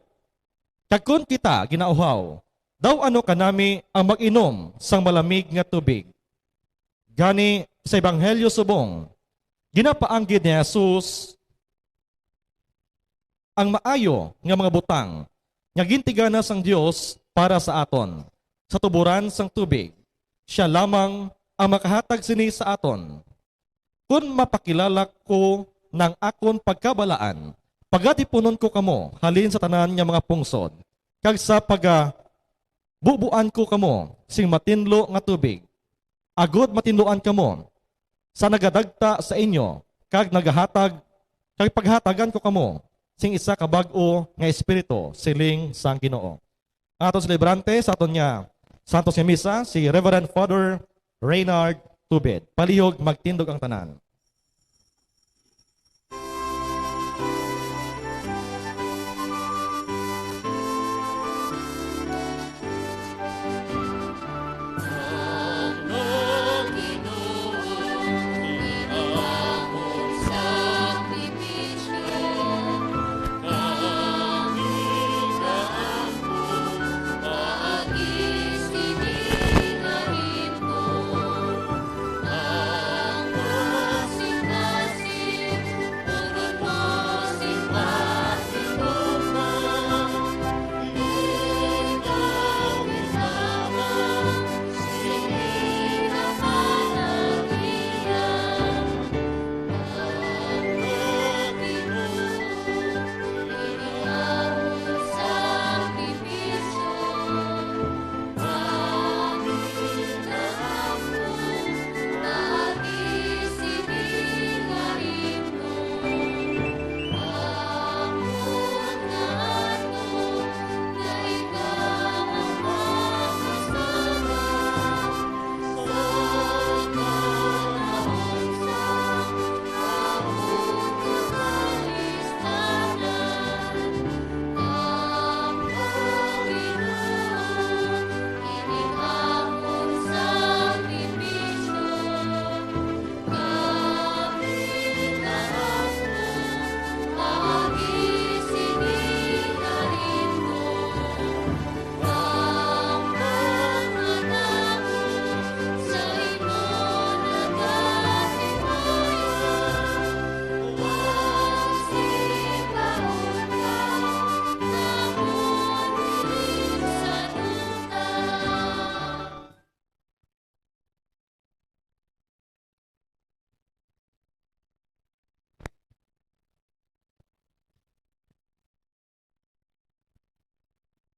Kag kon kita ginauhaw, daw ano kanami ang mag-inom sang malamig nga tubig? Gani, sa Ebanghelyo subong, ginapaanggid ni Jesus ang maayo nga mga butang nga gintigana sang Dios para sa aton sa tuboran sang tubig. Sia lamang ang makahatag sini sa aton. Kon mapakilala ko nang akon pagkabalaan, pagatipunon ko kamo halin sa tanan nga mga pungsod, kag sa pagabubuan ko kamo sing matinlo nga tubig, agod matinluan kamo sa nagadagta sa inyo, kag nagahatag, kag paghatagan ko kamo sing isa ka bag-o nga espiritu, siling sang Ginoo. Ang aton selebrante sa aton nga Santos nga Misa, si Reverend Father Reynard Tubid. Palihog magtindog ang tanan.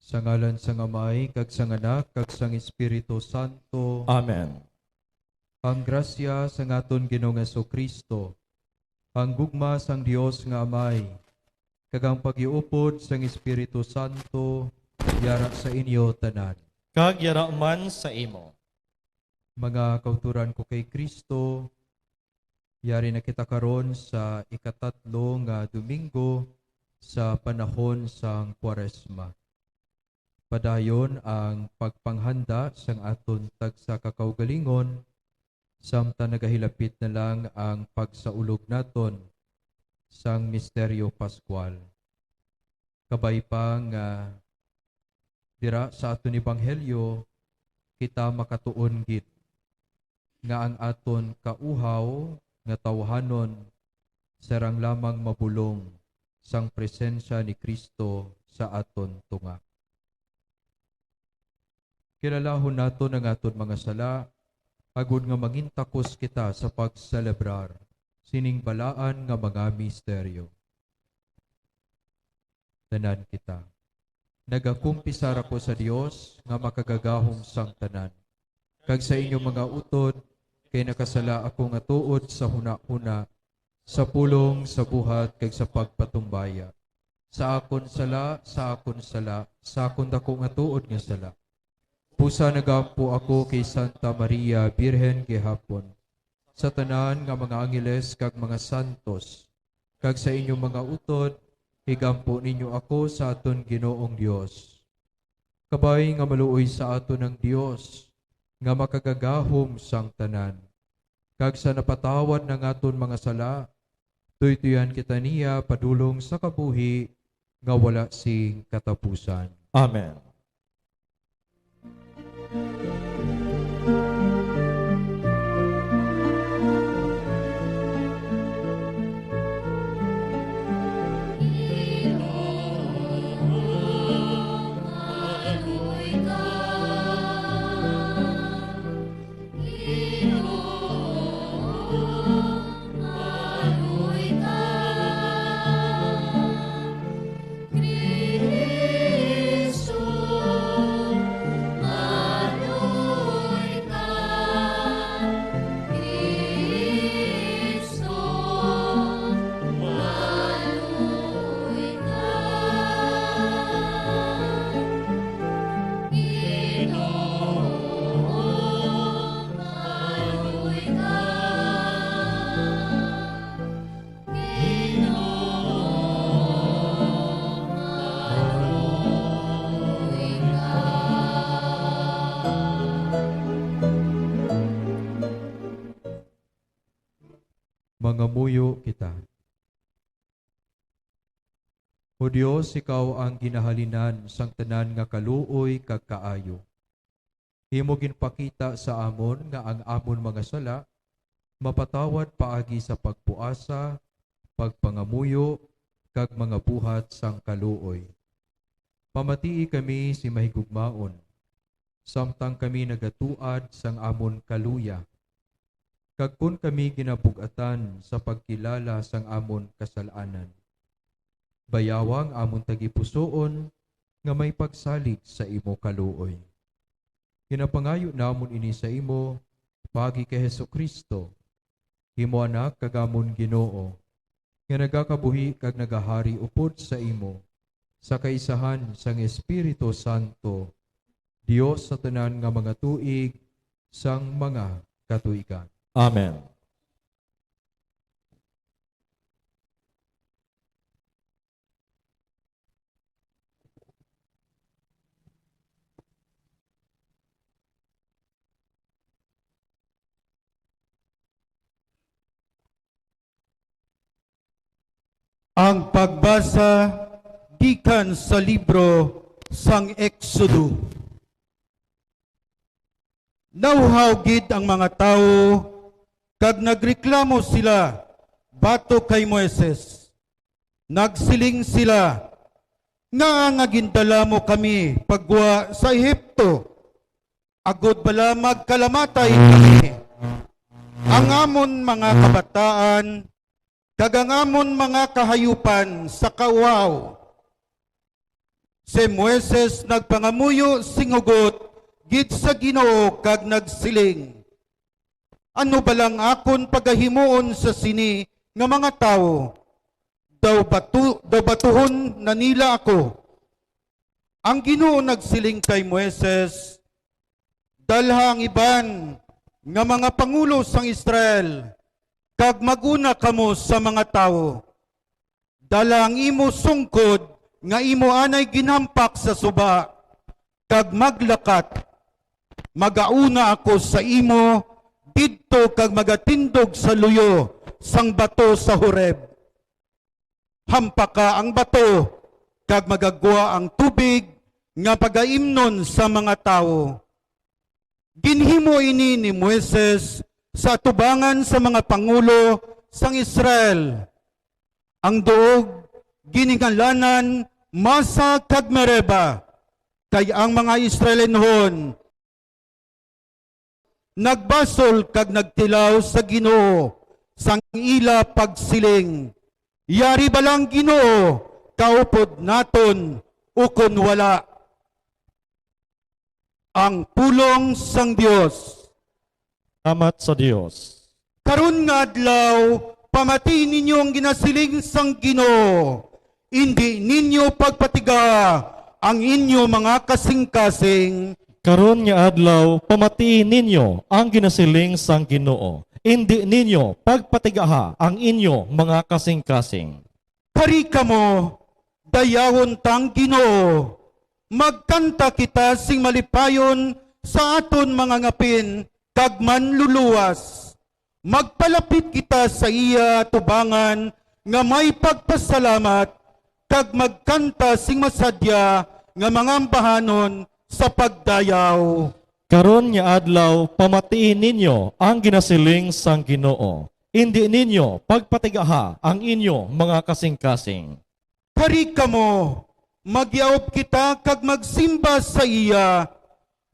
Sa ngalan sang Amay, kag sang Anak, kag sang Espiritu Santo. Amen. Ang grasya sang aton Ginoong Jesu-Cristo, ang gugma sang Dios nga Amay, kag ang paghiupod sang Espiritu Santo yara sa inyo tanan. Kag yara man sa imo. Mga kauturan ko kay Kristo, yari na kita karon sa ikatatlo nga Domingo sa panahon sang Kwaresma. Padayon ang pagpanghanda sang aton tagsa ka kaugalingon, samtang nagahilapit na lang ang pagsaulog naton sang misteryo Pascual. Kabay pa nga dira sa aton ebanghelyo, kita makatuon gid nga ang aton kauhaw nga tawhanon sarang lamang mabulong sang presensya ni Cristo sa aton tunga. Kilalahon naton ang aton mga sala, agod nga mangintakos kita sa pagselebrar sining balaan nga mga misteryo. Tanan kita. Nagakumpisar ako sa Dios nga makagagahom sang tanan, kag sa inyo mga utod, kay nakasala ako nga tuod sa hunahuna, sa pulong, sa buhat, kag sa pagpatumbaya. Sa akon sala, sa akon sala, sa akon daku nga tuod nga sala. Pusa nagampo ako kay Santa Maria, Birhen gihapon, sa tanan nga mga angeles kag mga santos, kag sa inyong mga utod, higampo ninyo ako sa aton Ginoong Dios. Kabay nga maluoy sa aton ang Dios, nga makagagahom sang tanan, kag sa napatawad na nga aton mga sala, tuytuyan kita niya padulong sa kabuhi nga wala sing katapusan. Amen. Mangamuyo kita. O Dios, ikaw ang ginahalinan sang tanan nga kaluoy kag kaayo. Imo ginpakita sa amon nga ang amon mga sala mapatawad paagi sa pagpuasa, pagpangamuyo, kag mga buhat sang kaluoy. Pamatii kami si mahigugmaon, samtang kami nagatuad sang amon kaluya, kag kon kami ginabug-atan sa pagkilala sang amon kasalanan. Bayawa ang amon tagipusoon nga may pagsalig sa imo kaluoy. Ginapangayo namon ini sa imo paagi kay Jesu-Cristo, imo Anak kag amon Ginoo, nga nagakabuhi kag nagahari upod sa imo, sa kaisahan sang Espiritu Santo, Dios sa tanan nga mga tuig sang mga katuigan. Amen. Ang pagbasa gikan sa libro sang Exodo. Nauhaw gid ang mga tawo, kag nagreklamo sila batok kay Moises. Nagsiling sila, "Ngaa nga gindala mo kami pagwa sa Egipto? Agod bala magkalamatay kami, ang amon mga kabataan, kag ang amon mga kahayupan sa kauhaw." Si Moises nagpangamuyo sing hugot gid sa Ginoo kag nagsiling, "Ano bala ang akon pagahimuon sa sini nga mga tawo? Daw batu-, daw batuhon na nila ako." Ang Ginoo nagsiling kay Moises, "Dalha ang iban nga mga pangulo sang Israel, kag mag-una kamo sa mga tawo. Dala ang imo sungkod nga imo anay ginhampak sa suba, kag maglakat. Magauna ako sa imo didto kag magatindog sa luyo sang bato sa Horeb. Hampaka ang bato, kag magagwa ang tubig nga pagaimnon sa mga tawo. Ginhimo ini ni Moises sa atubangan sa mga pangulo sang Israel. Ang duog giningalanan Masa kag Mereba, kay ang mga Israelinhon nagbasol kag nagtilaw sa Ginoo sang ila pagsiling, "Yari bala ang Ginoo kaupod naton ukon wala?" Ang pulong sang Dios. Salamat sa Dios. Karon nga adlaw, pamatii ninyo ang ginasiling sang Ginoo. Indi ninyo pagpatiga ang inyo mga kasingkasing. Karon nga adlaw, pamatii ninyo ang ginasiling sang Ginoo. Indi ninyo pagpatigaha ang inyo mga kasingkasing. Kari kamo, dayawon tang Ginoo. Magkanta kita sing malipayon sa aton mga ngapin kag manluluwas. Magpalapit kita sa iya tubangan nga may pagpasalamat, kag magkanta sing masadya nga mga ambahanon sa pagdayaw. Karon nga adlaw, pamatii ninyo ang ginasiling sang Ginoo. Indi ninyo pagpatigaha ang inyo mga kasingkasing. Kari kamo, magyaop kita kag magsimba sa iya.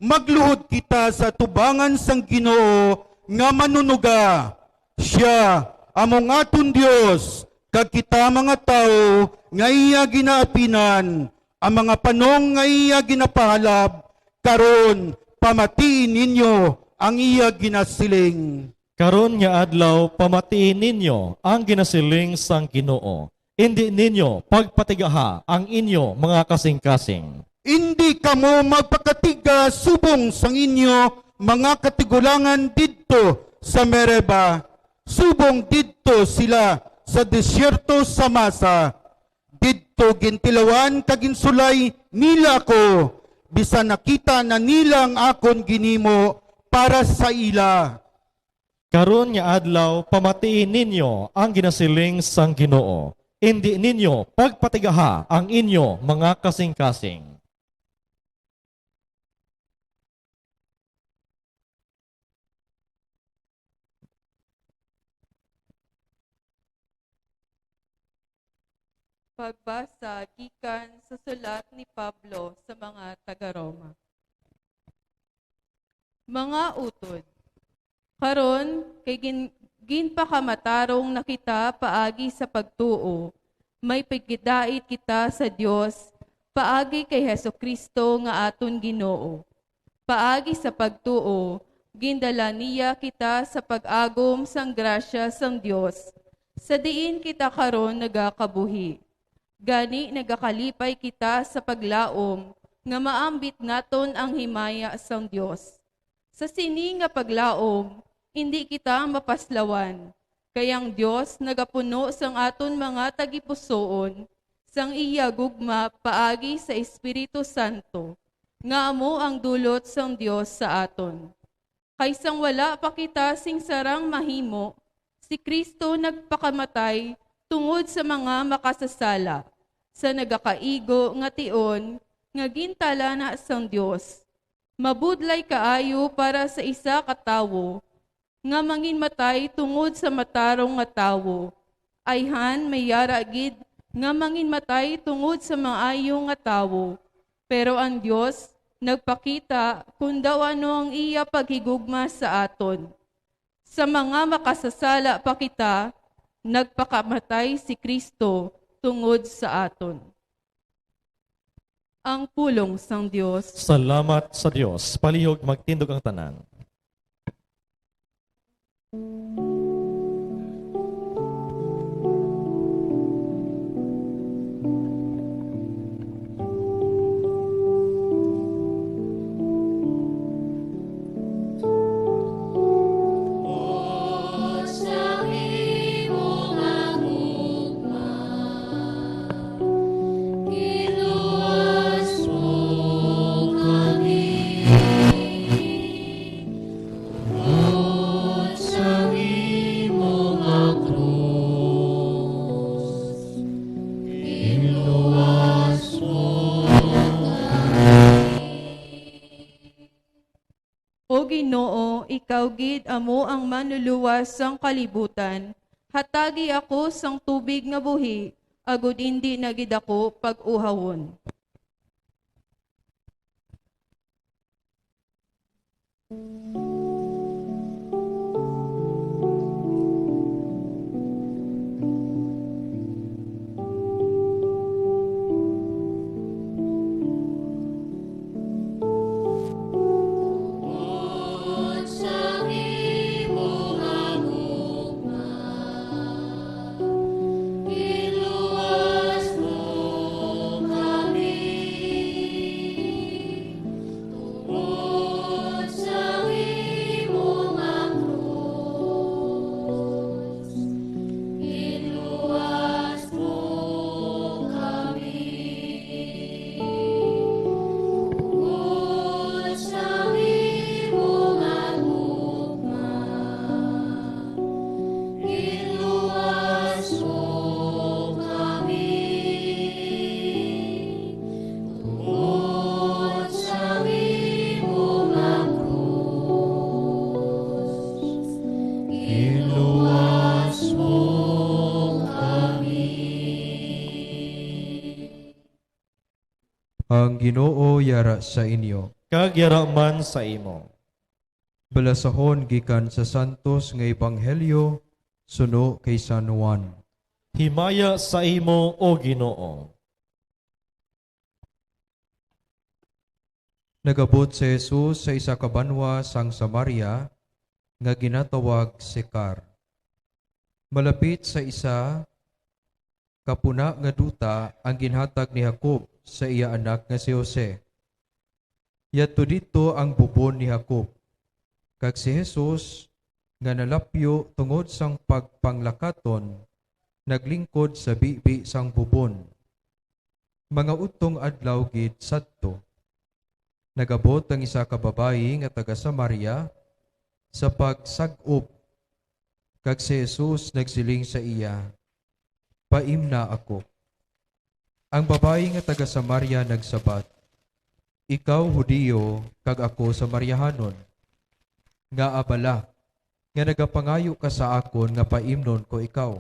Magluhod kita sa tubangan sang Ginoo nga manunuga. Sia amo ang aton Dios, kag kita mga tawo nga iya ginaapinan, ang mga panong nga iya ginapahalab. Karon, pamatii ninyo ang iya ginasiling. Karon nga adlaw, pamatii ninyo ang ginasiling sang Ginoo. Indi ninyo pagpatigaha ang inyo mga kasingkasing. Indi kamo magpakatiga subong sang inyo mga katigulangan didto sa Mereba, subong didto sila sa desierto sa Masa. Didto gintilawan kag ginsulay nila ako, bisan nakita na nila ang akon ginhimo para sa ila. Karon nga adlaw, pamatii ninyo ang ginasiling sang Ginoo. Indi ninyo pagpatigaha ang inyo mga kasingkasing. Pagbasa gikan sa sulat ni Pablo sa mga taga-Roma. Mga utod, karon kay gin-, ginpakamatarong na kita paagi sa pagtuo, may pagkidait kita sa Dios paagi kay Jesu-Cristo nga aton Ginoo. Paagi sa pagtuo, gindala niya kita sa pag-agom sang grasya sang Dios, sa diin kita karon nagakabuhi. Gani nagakalipay kita sa paglaom nga maambit naton ang himaya sang Dios. Sa sini nga paglaom, indi kita mapaslawan, kay ang Dios nagapuno sang aton mga tagipusoon sang iya gugma paagi sa Espiritu Santo, nga amo ang dulot sang Dios sa aton. Kay sang wala pa kita sing sarang mahimo, si Cristo nagpakamatay tungod sa mga makasasala, sa nagakaigo nga tion nga gintalana sang Dios. Mabudlay kaayo para sa isa ka tawo nga manginmatay tungod sa matarong nga tawo, ayhan may yara gid nga manginmatay tungod sa maayo nga tawo. Pero ang Dios nagpakita kon daw ano ang iya paghigugma sa aton. Sa mga makasasala pa kita, nagpakamatay si Cristo tungod sa aton. Ang pulong sang Dios. Salamat sa Dios. Palihog, magtindog ang tanan. Ikaw gid amo ang manluluwas sang kalibutan. Hatagi ako sang tubig nga buhi, agod indi na gid ako pag-uhawon. Tungod sang imo nga krus, ginluwas mo kami. Tungod sang imo nga gugma, ginluwas mo kami. Tungod sa imo nga krus, ginluwas mo kami. Ang Ginoo yara sa inyo. Kag yara man sa imo. Balasahon gikan sa Santos nga Ebanghelyo suno kay San Juan. Himaya sa imo, O Ginoo. Nagabot si Jesus sa isa ka banwa sang Samaria nga ginatawag Sicar. Malapit sa isa ka puna nga duta ang ginhatag ni Jacob sa iya anak nga si Jose. Yadto didto ang bubon ni Jacob, kag si Jesus, nga nalapyo tungod sang pagpanglakaton, naglingkod sa bibi sang bubon. Mga udtong adlaw gid sadto, nagabot ang isa ka babayi nga taga-Samaria sa pagsag-op, kag si Jesus nagsiling sa iya, "Paimna ako." Ang babayi nga taga-Samaria nagsabat, "Ikaw Hudiyo kag ako Samariahanon. Ngaa bala nga nagapangayo ka sa akon nga paimnon ko ikaw?"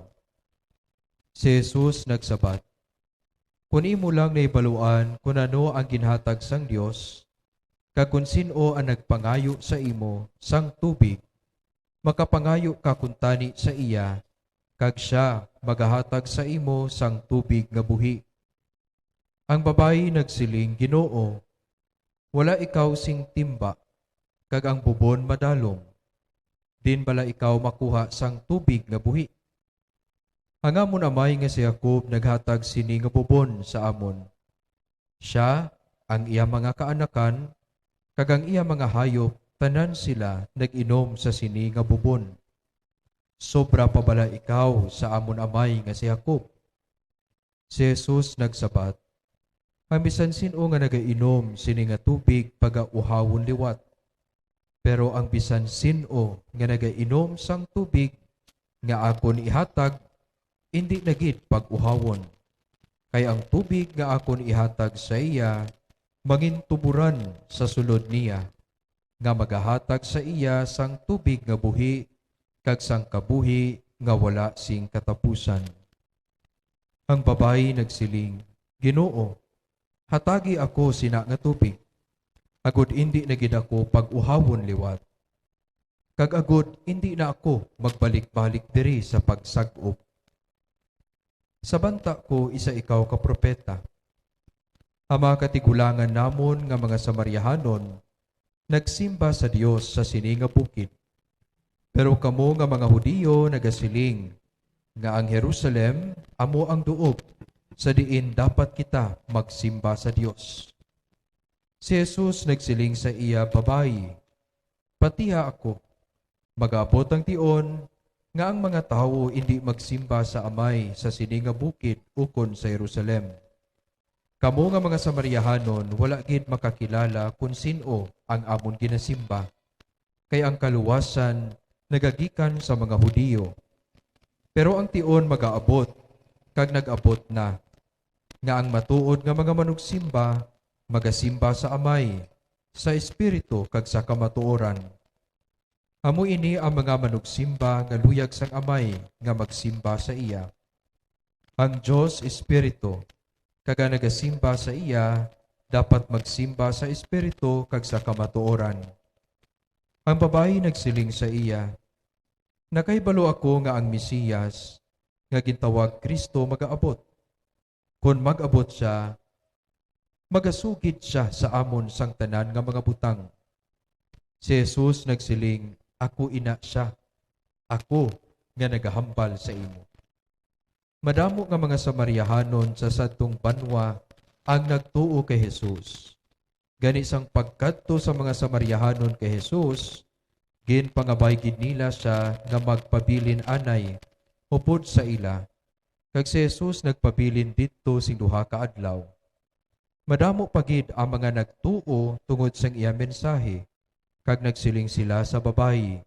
Si Jesus nagsabat, "Kon imo lang nahibaluan kon ano ang ginhatag sang Dios, kag kon sin-o ang nagpangayo sa imo sang tubig, makapangayo ka kuntani sa iya, kag sia magahatag sa imo sang tubig nga buhi." Ang babayi nagsiling, "Ginoo, wala ikaw sing timba, kag ang bubon madalom. Diin bala ikaw makuha sang tubig nga buhi? Ang amon amay nga si Jacob naghatag sini nga bubon sa amon. Sia, ang iya mga kaanakan, kag ang iya mga hayop, tanan sila nag-inom sa sini nga bubon. Sobra pa bala ikaw sa amon amay nga si Jacob?" Si Jesus nagsabat, "Ang bisan sin-o nga nagainom sini nga tubig pagauhawon liwat. Pero ang bisan sin-o nga nagainom sang tubig nga akon ihatag, indi na gid pag-uhawon. Kay ang tubig nga akon ihatag sa iya mangintuboran sa sulod niya, nga magahatag sa iya sang tubig nga buhi kag sang kabuhi nga wala sing katapusan." Ang babayi nagsiling, "Ginoo, hatagi ako sina nga tubig, agod indi na gid ako pag-uhawon liwat, kag agod indi na ako magbalik-balik diri sa pagsag-op. Sa banta ko, isa ikaw ka propeta. Ang mga katigulangan namon nga mga Samariahanon nagsimba sa Dios sa sini nga bukid. Pero kamo nga mga Hudiyo nagasiling nga ang Jerusalem amo ang duog sa diin dapat kita magsimba sa Dios." Si Jesus nagsiling sa iya, "Babayi, patiha ako, magaabot ang tion nga ang mga tawo indi magsimba sa Amay sa sini nga bukid ukon sa Jerusalem. Kamo nga mga Samariahanon wala gid makakilala kon sin-o ang amon ginasimba, kay ang kaluwasan nagagikan sa mga Hudiyo. Pero ang tion magaabot, kag nag-abot na, nga ang matuod nga mga manugsimba magasimba sa Amay sa espiritu kag sa kamatuoran. Amo ini ang mga manugsimba nga luyag sang Amay nga magsimba sa iya. Ang Dios Espiritu, kag ang nagasimba sa iya dapat magsimba sa Espiritu kag sa kamatuoran. Ang babayi nagsiling sa iya, "Nakahibalo ako nga ang Mesiyas nga gintawag Cristo magaabot. Kon mag-abot sia, magasugid sia sa amon sang tanan nga mga butang." Si Jesus nagsiling, "Ako ina sia, ako nga nagahambal sa imo." Madamo nga mga Samariahanon sa sadtong banwa ang nagtuo kay Jesus. Gani, sang pagkadto sa mga Samariahanon kay Jesus, ginpangabay gid nila sia nga magpabilin anay upod sa ila, kag si Jesus nagpabilin didto sing duha ka adlaw. Madamo pa gid ang mga nagtuo tungod sang iya mensahe, kag nagsiling sila sa babayi,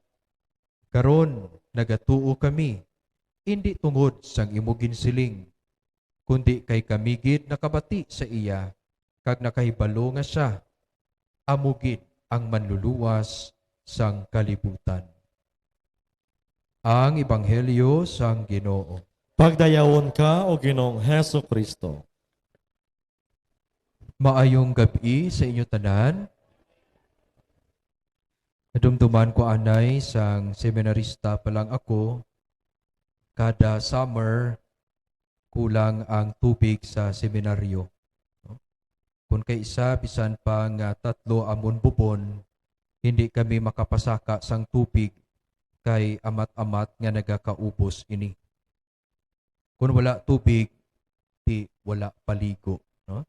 "Karon nagatuo kami, indi tungod sang imo ginsiling, kundi kay kami gid nakabati sa iya, kag nakahibalo nga sia amo gid ang Manluluwas sang kalibutan." Ang Ebanghelyo sang Ginoo. Pagdayawon ka, O Ginoong Jesu-Cristo. Maayong gab-i sa inyo tanan. Nadumduman ko anay, sang seminarista pa lang ako, kada summer, kulang ang tubig sa seminaryo. No? Kung kaisa, bisan pa nga tatlo amon bubon, hindi kami makapasaka sang tubig, kay amat-amat nga nagakaubos ini. Kung wala tubig, di wala paligo, no?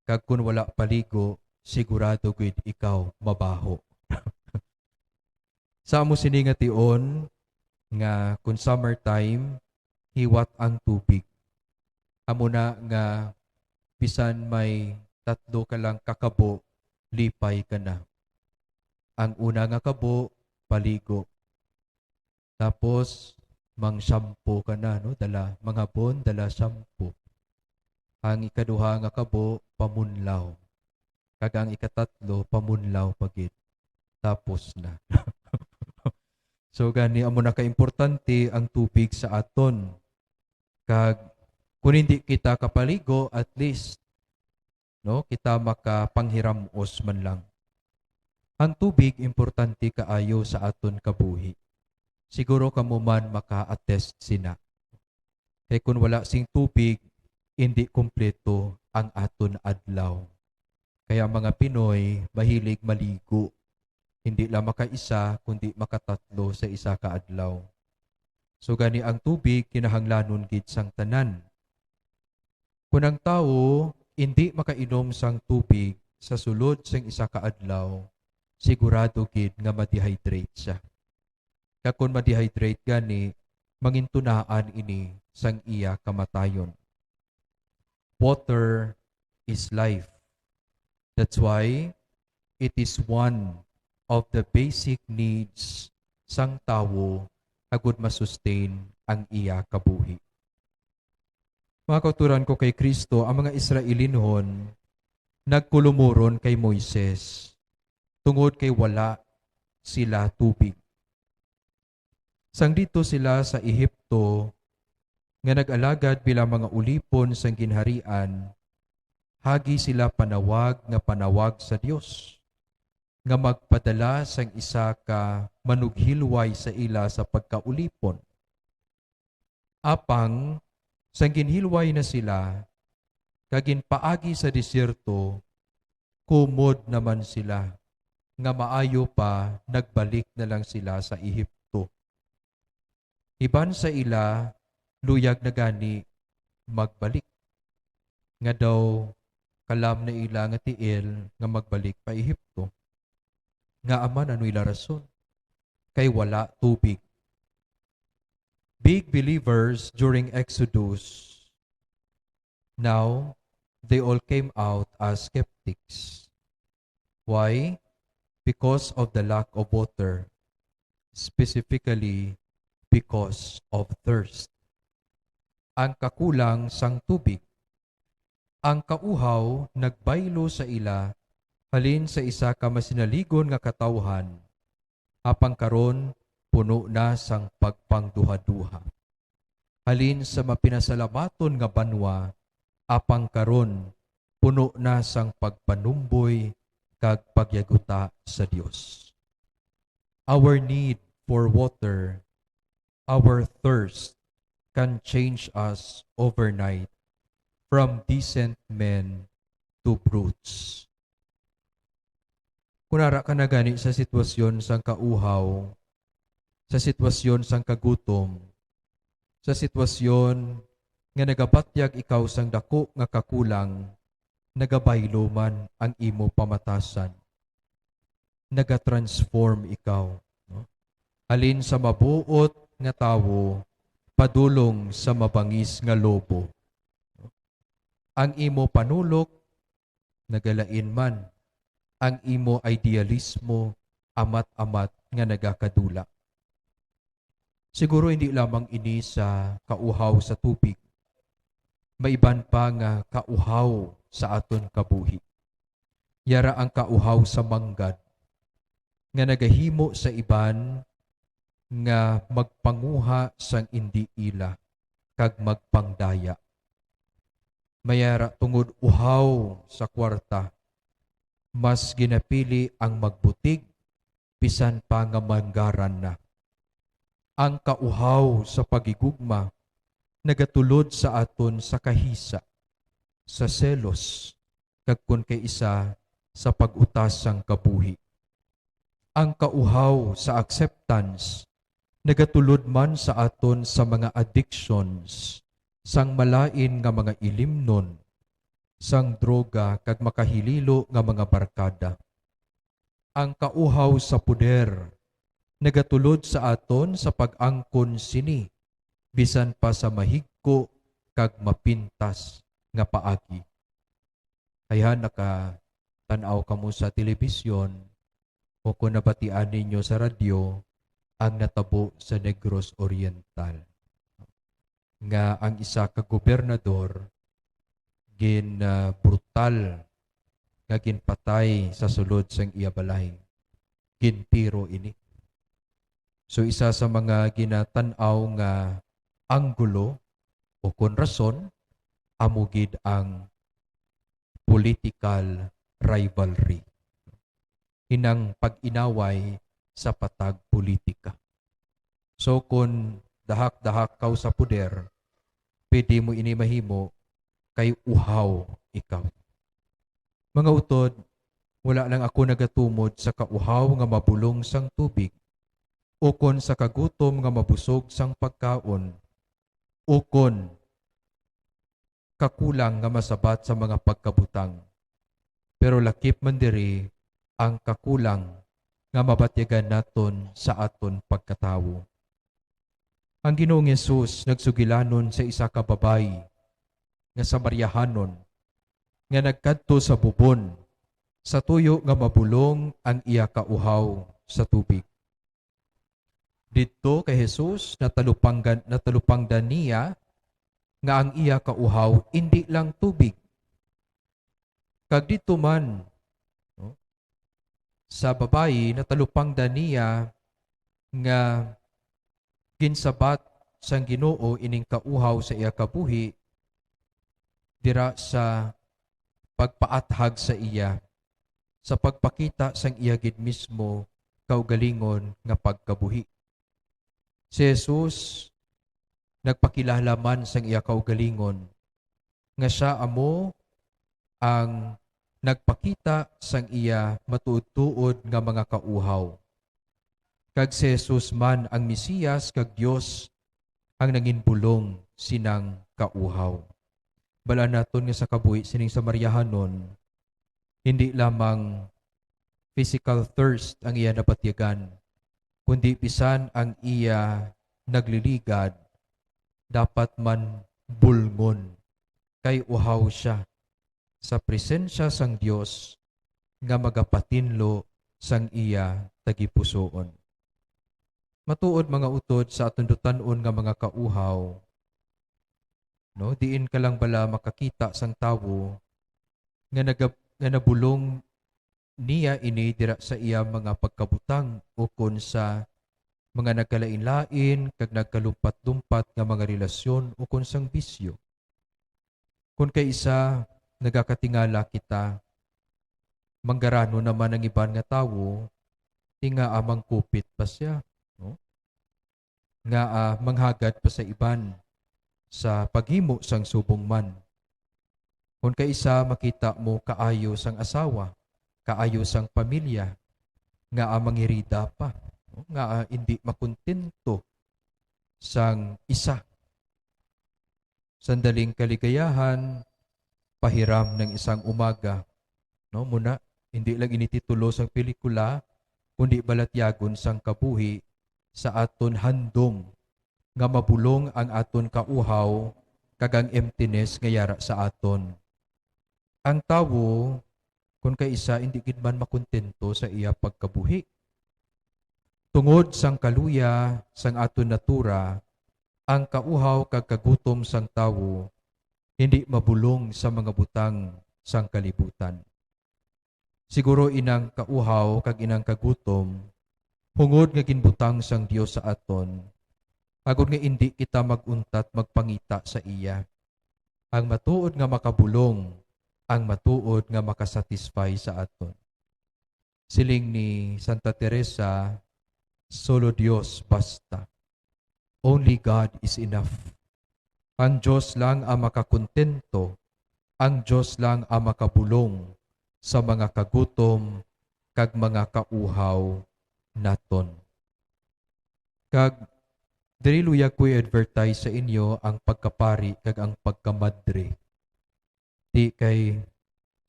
Kag kung wala paligo, sigurado gid ikaw mabaho. Sa amo sini nga tion nga kung summertime, hiwat ang tubig. Amo na nga bisan may tatlo ka lang ka kabo, lipay ka na. Ang una nga kabo, paligo. Tapos, mang-shampoo ka na, no? Dala, manghapon, dala shampoo. Ang ikaduha nga kabo, pamunlaw. Kag ang ikatatlo, pamunlaw pa gid. Tapos na. So, gani, amo na kaimportante ang tubig sa aton. Kag kung hindi kita kapaligo, at least, no, kita makapanghiram-os man lang. Ang tubig importante kaayo sa aton kabuhi. Siguro kamo man maka-attest sina. Kay kun wala sing tubig, indi kompleto ang aton adlaw. Kaya ang mga Pinoy mahilig maligo. Hindi lang makaisa, kundi makatatlo sa isa ka adlaw. So gani ang tubig kinahanglanon gid sang tanan. Kun ang tawo indi makainom sang tubig sa sulod sing isa ka adlaw, sigurado gid nga ma-dehydrate sia. Kag kon ma-dehydrate gani, mangintunaan ini sang iya kamatayon. Water is life. That's why it is one of the basic needs sang tawo agud ma-sustain ang iya kabuhi. Mga kauturan ko kay Cristo, ang mga Israelinhon nagkulumoron kay Moises tungod kay wala sila tubig. Sang didto sila sa Ehipto nga nag-alagad bilang mga ulipon sang ginharian, hagi sila panawag nga panawag sa Dios nga magpadala sang isa ka manughilway sa ila sa pagkaulipon. Apang sang ginhilway na sila kag ginpaagi sa desierto, kumod naman sila nga maayo pa nagbalik na lang sila sa Ehipto. Iban sa ila, luyag na gani magbalik, nga daw kalam na ila nga tiil nga magbalik pa Ehipto. Ngaa man, ano ila rason? Kay wala tubig. Big believers during Exodus, now they all came out as skeptics. Why? Because of the lack of water, specifically because of thirst. Ang kakulang sang tubig. Ang kauhaw nagbaylo sa ila halin sa isa ka masinaligon nga katawhan, apang karon puno na sang pagpangduhaduha. Halin sa mapinasalamaton nga banwa, apang karon puno na sang pagpanumboy kag pagyaguta sa Dios. Our need for water, our thirst, can change us overnight from decent men to brutes. Kung ara ka na gani sa sitwasyon sang kauhaw, sa sitwasyon sang kagutom, sa sitwasyon nga nagabatyag ikaw sang daku nga kakulang, nagabaylo man ang imo pamatasan. Nagatransform ikaw, no? Halin sa mabuot nga tawo, padulong sa mabangis nga lobo. Ang imo panulok nagalain man, ang imo idealismo amat-amat nga nagakadula. Siguro hindi lamang ini sa kauhaw sa tubig. May iban pa nga kauhaw sa aton kabuhi. Yara ang kauhaw sa manggad, nga nagahimo sa iban nga magpanguha sang indi ila kag magpangdaya. May ara tungod uhaw sa kwarta, mas ginapili ang magbutig bisan pa nga manggaran na. Ang kauhaw sa paghigugma nagatulod sa aton sa kahisa, sa selos, kag kon kay isa, sa pag-utas sang kabuhi. Ang kauhaw sa acceptance nagatulod man sa aton sa mga addictions, sang malain nga mga ilimnon, sang droga kag makahililo nga mga barkada. Ang kauhaw sa poder nagatulod sa aton sa pag-angkon sini, bisan pa sa mahigko kag mapintas nga paagi. Ayhan, nakatan-aw kamo sa telebisyon o kon nabatian ninyo sa radyo ang natabo sa Negros Oriental, nga ang isa ka gobernador gin, ah, brutal nga ginpatay sa sulod sang iya balay. Gintiro ini. So, isa sa mga ginatan-aw nga anggulo o kon rason, amo gid ang political rivalry, inang pag-inaway sa patag politika. So, kon dahak-dahak kaw sa poder, pwede mo ini mahimo kay uhaw ikaw. Mga utod, wala lang ako nagatumod sa kauhaw nga mabulong sang tubig, ukon sa kagutom nga mabusog sang pagkaon, ukon kakulang nga masabat sa mga pagkabutang, pero lakip man diri ang kakulang nga mabatyagan naton sa aton pagkatawo. Ang Ginoong Jesus nagsugilanon sa isa ka babayi nga Samariahanon nga nagkadto sa bubon sa tuyo nga mabulong ang iya kauhaw sa tubig. Didto kay Jesus, natalupanggan, natalupangdan niya nga ang iya kauhaw indi lang tubig. Kag didto man, no, sa babayi, natalupangdan niya nga ginsabat sang Ginoo ining kauhaw sa iya kabuhi dira sa pagpaathag sa iya, sa pagpakita sang iya gid mismo kaugalingon nga pagkabuhi. Si Jesus nagpakilala man sang iya kaugalingon nga sia amo ang nagpakita sang iya matuod-tuod nga mga kauhaw. Kag si Jesus man ang Mesias kag Dios ang nanginbulong sinang kauhaw. Bal-an naton nga sa kabuhi sining Samariahanon, hindi lamang physical thirst ang iya nabatyagan, kundi bisan ang iya nagliligad dapat man bulngon, kay uhaw sia sa presensya sang Dios nga magapatinlo sang iya tagipusoon. Matuod, mga utod, sa aton dutan-on nga mga kauhaw, no, diin ka lang bala makakita sang tawo nga nagab-, nga nabulong niya ini dira sa iya mga pagkabutang ukon sa mga nagkalain-lain kag nagkalumpat-lumpat nga mga relasyon ukon sang bisyo. Kon kaisa nagakatingala kita, manggaranon naman ang iban nga tawo, ti ngaa mangkupit pa sia, no? Ngaa manghagad pa sa iban sa paghimo sang subong man. Kon kaisa makita mo kaayo sang asawa, kaayo sang pamilya, ngaa mangirida pa, no? Ngaa indi makontento sang isa. Sandaling kaligayahan, pahiram ng isang umaga. No, muna, hindi lang ini titulo sang pelikula, kundi balatyagon sang kabuhi sa aton handom nga mabulong ang aton kauhaw kag ang emptiness nga yara sa aton. Ang tawo, kon kaisa, hindi gid man makontento sa iya pagkabuhi. Tungod sang kaluya sang aton natura, ang kauhaw kag kagutom sang tawo hindi mabulong sa mga butang sang kalibutan. Siguro inang kauhaw kag inang kagutom, hungod nga ginbutang sang Dios sa aton, agod nga indi kita mag-untat magpangita sa iya. Ang matuod nga makabulong, ang matuod nga makasatisfy sa aton. Siling ni Santa Teresa, "Solo Dios basta. Only God is enough." Ang Dios lang ang makakontento, ang Dios lang ang makabulong sa mga kagutom kag mga kauhaw naton. Kag diri luyag ko i-advertise sa inyo ang pagkapari kag ang pagkamadre. Ti kay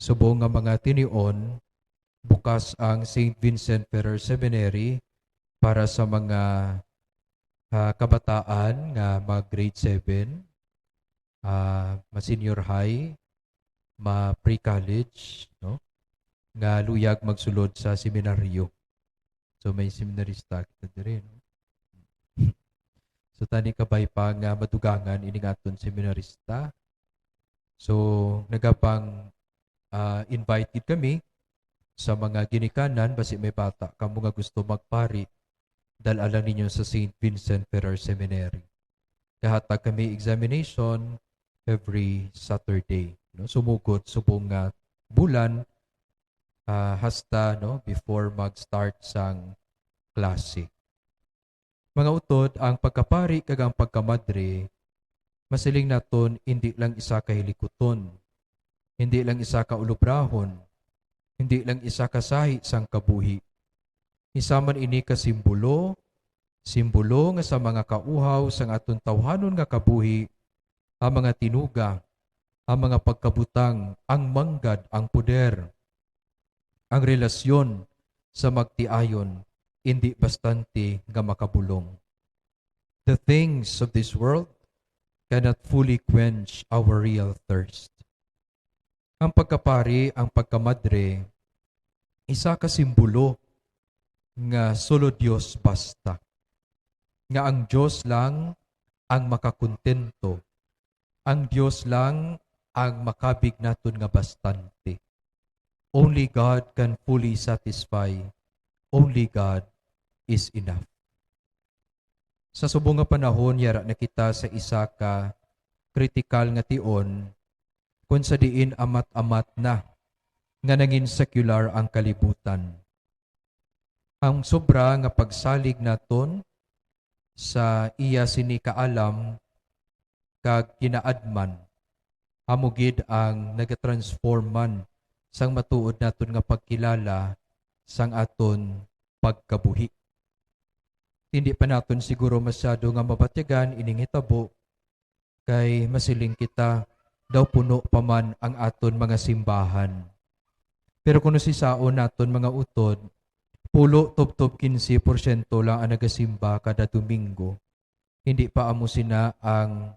subong nga mga tinion, bukas ang Saint Vincent Ferrer Seminary para sa mga, ah, kabataan nga mag grade seven, ah, ma-senior high, ma-pre-college, no? Nga luyag magsulod sa seminaryo. So, may seminarista kita diri, no? So, tani kabay pa nga madugangan ining aton seminarista. So, nagapang, ah, invite gid kami sa mga ginikanan, basi may bata kamo nga gusto magpari, dal-a lang ninyo sa Saint Vincent Ferrer Seminary. Gahatag kami examination every Saturday, no? Sumugod subong nga bulan, ah, hasta, no, before mag-start sang klase. Mga utod, ang pagkapari kag ang pagkamadre, masiling naton, indi lang isa ka hilikuton, indi lang isa ka ulubrahon, indi lang isa ka sahi sang kabuhi. Isa man ini ka simbolo, simbolo nga sa mga kauhaw sang aton tawhanon nga kabuhi, ang mga tinuga, ang mga pagkabutang, ang manggad, ang poder, ang relasyon sa magtiayon, indi bastante nga makabulong. The things of this world cannot fully quench our real thirst. Ang pagkapari, ang pagkamadre, isa ka simbolo nga solo Dios basta. Nga ang Dios lang ang makakontento. Ang Dios lang ang makabig naton nga bastante. Only God can fully satisfy. Only God is enough. Sa subong nga panahon, yara na kita sa isa ka kritikal nga tion, kon sa diin amat-amat na nga nangin sekular ang kalibutan. Ang sobra nga pagsalig naton sa iya sini kaalam kag kinaadman, amo gid ang nagatransform man sang matuod naton nga pagkilala sang aton pagkabuhi. Hindi pa naton siguro masyado nga mabatyagan ining hitabo, kay masiling kita, daw puno pa man ang aton mga simbahan. Pero kung sisaon naton, mga utod, pulo tubtob kinse porsyento lang ang nagasimba kada Domingo. Hindi pa amo sina ang,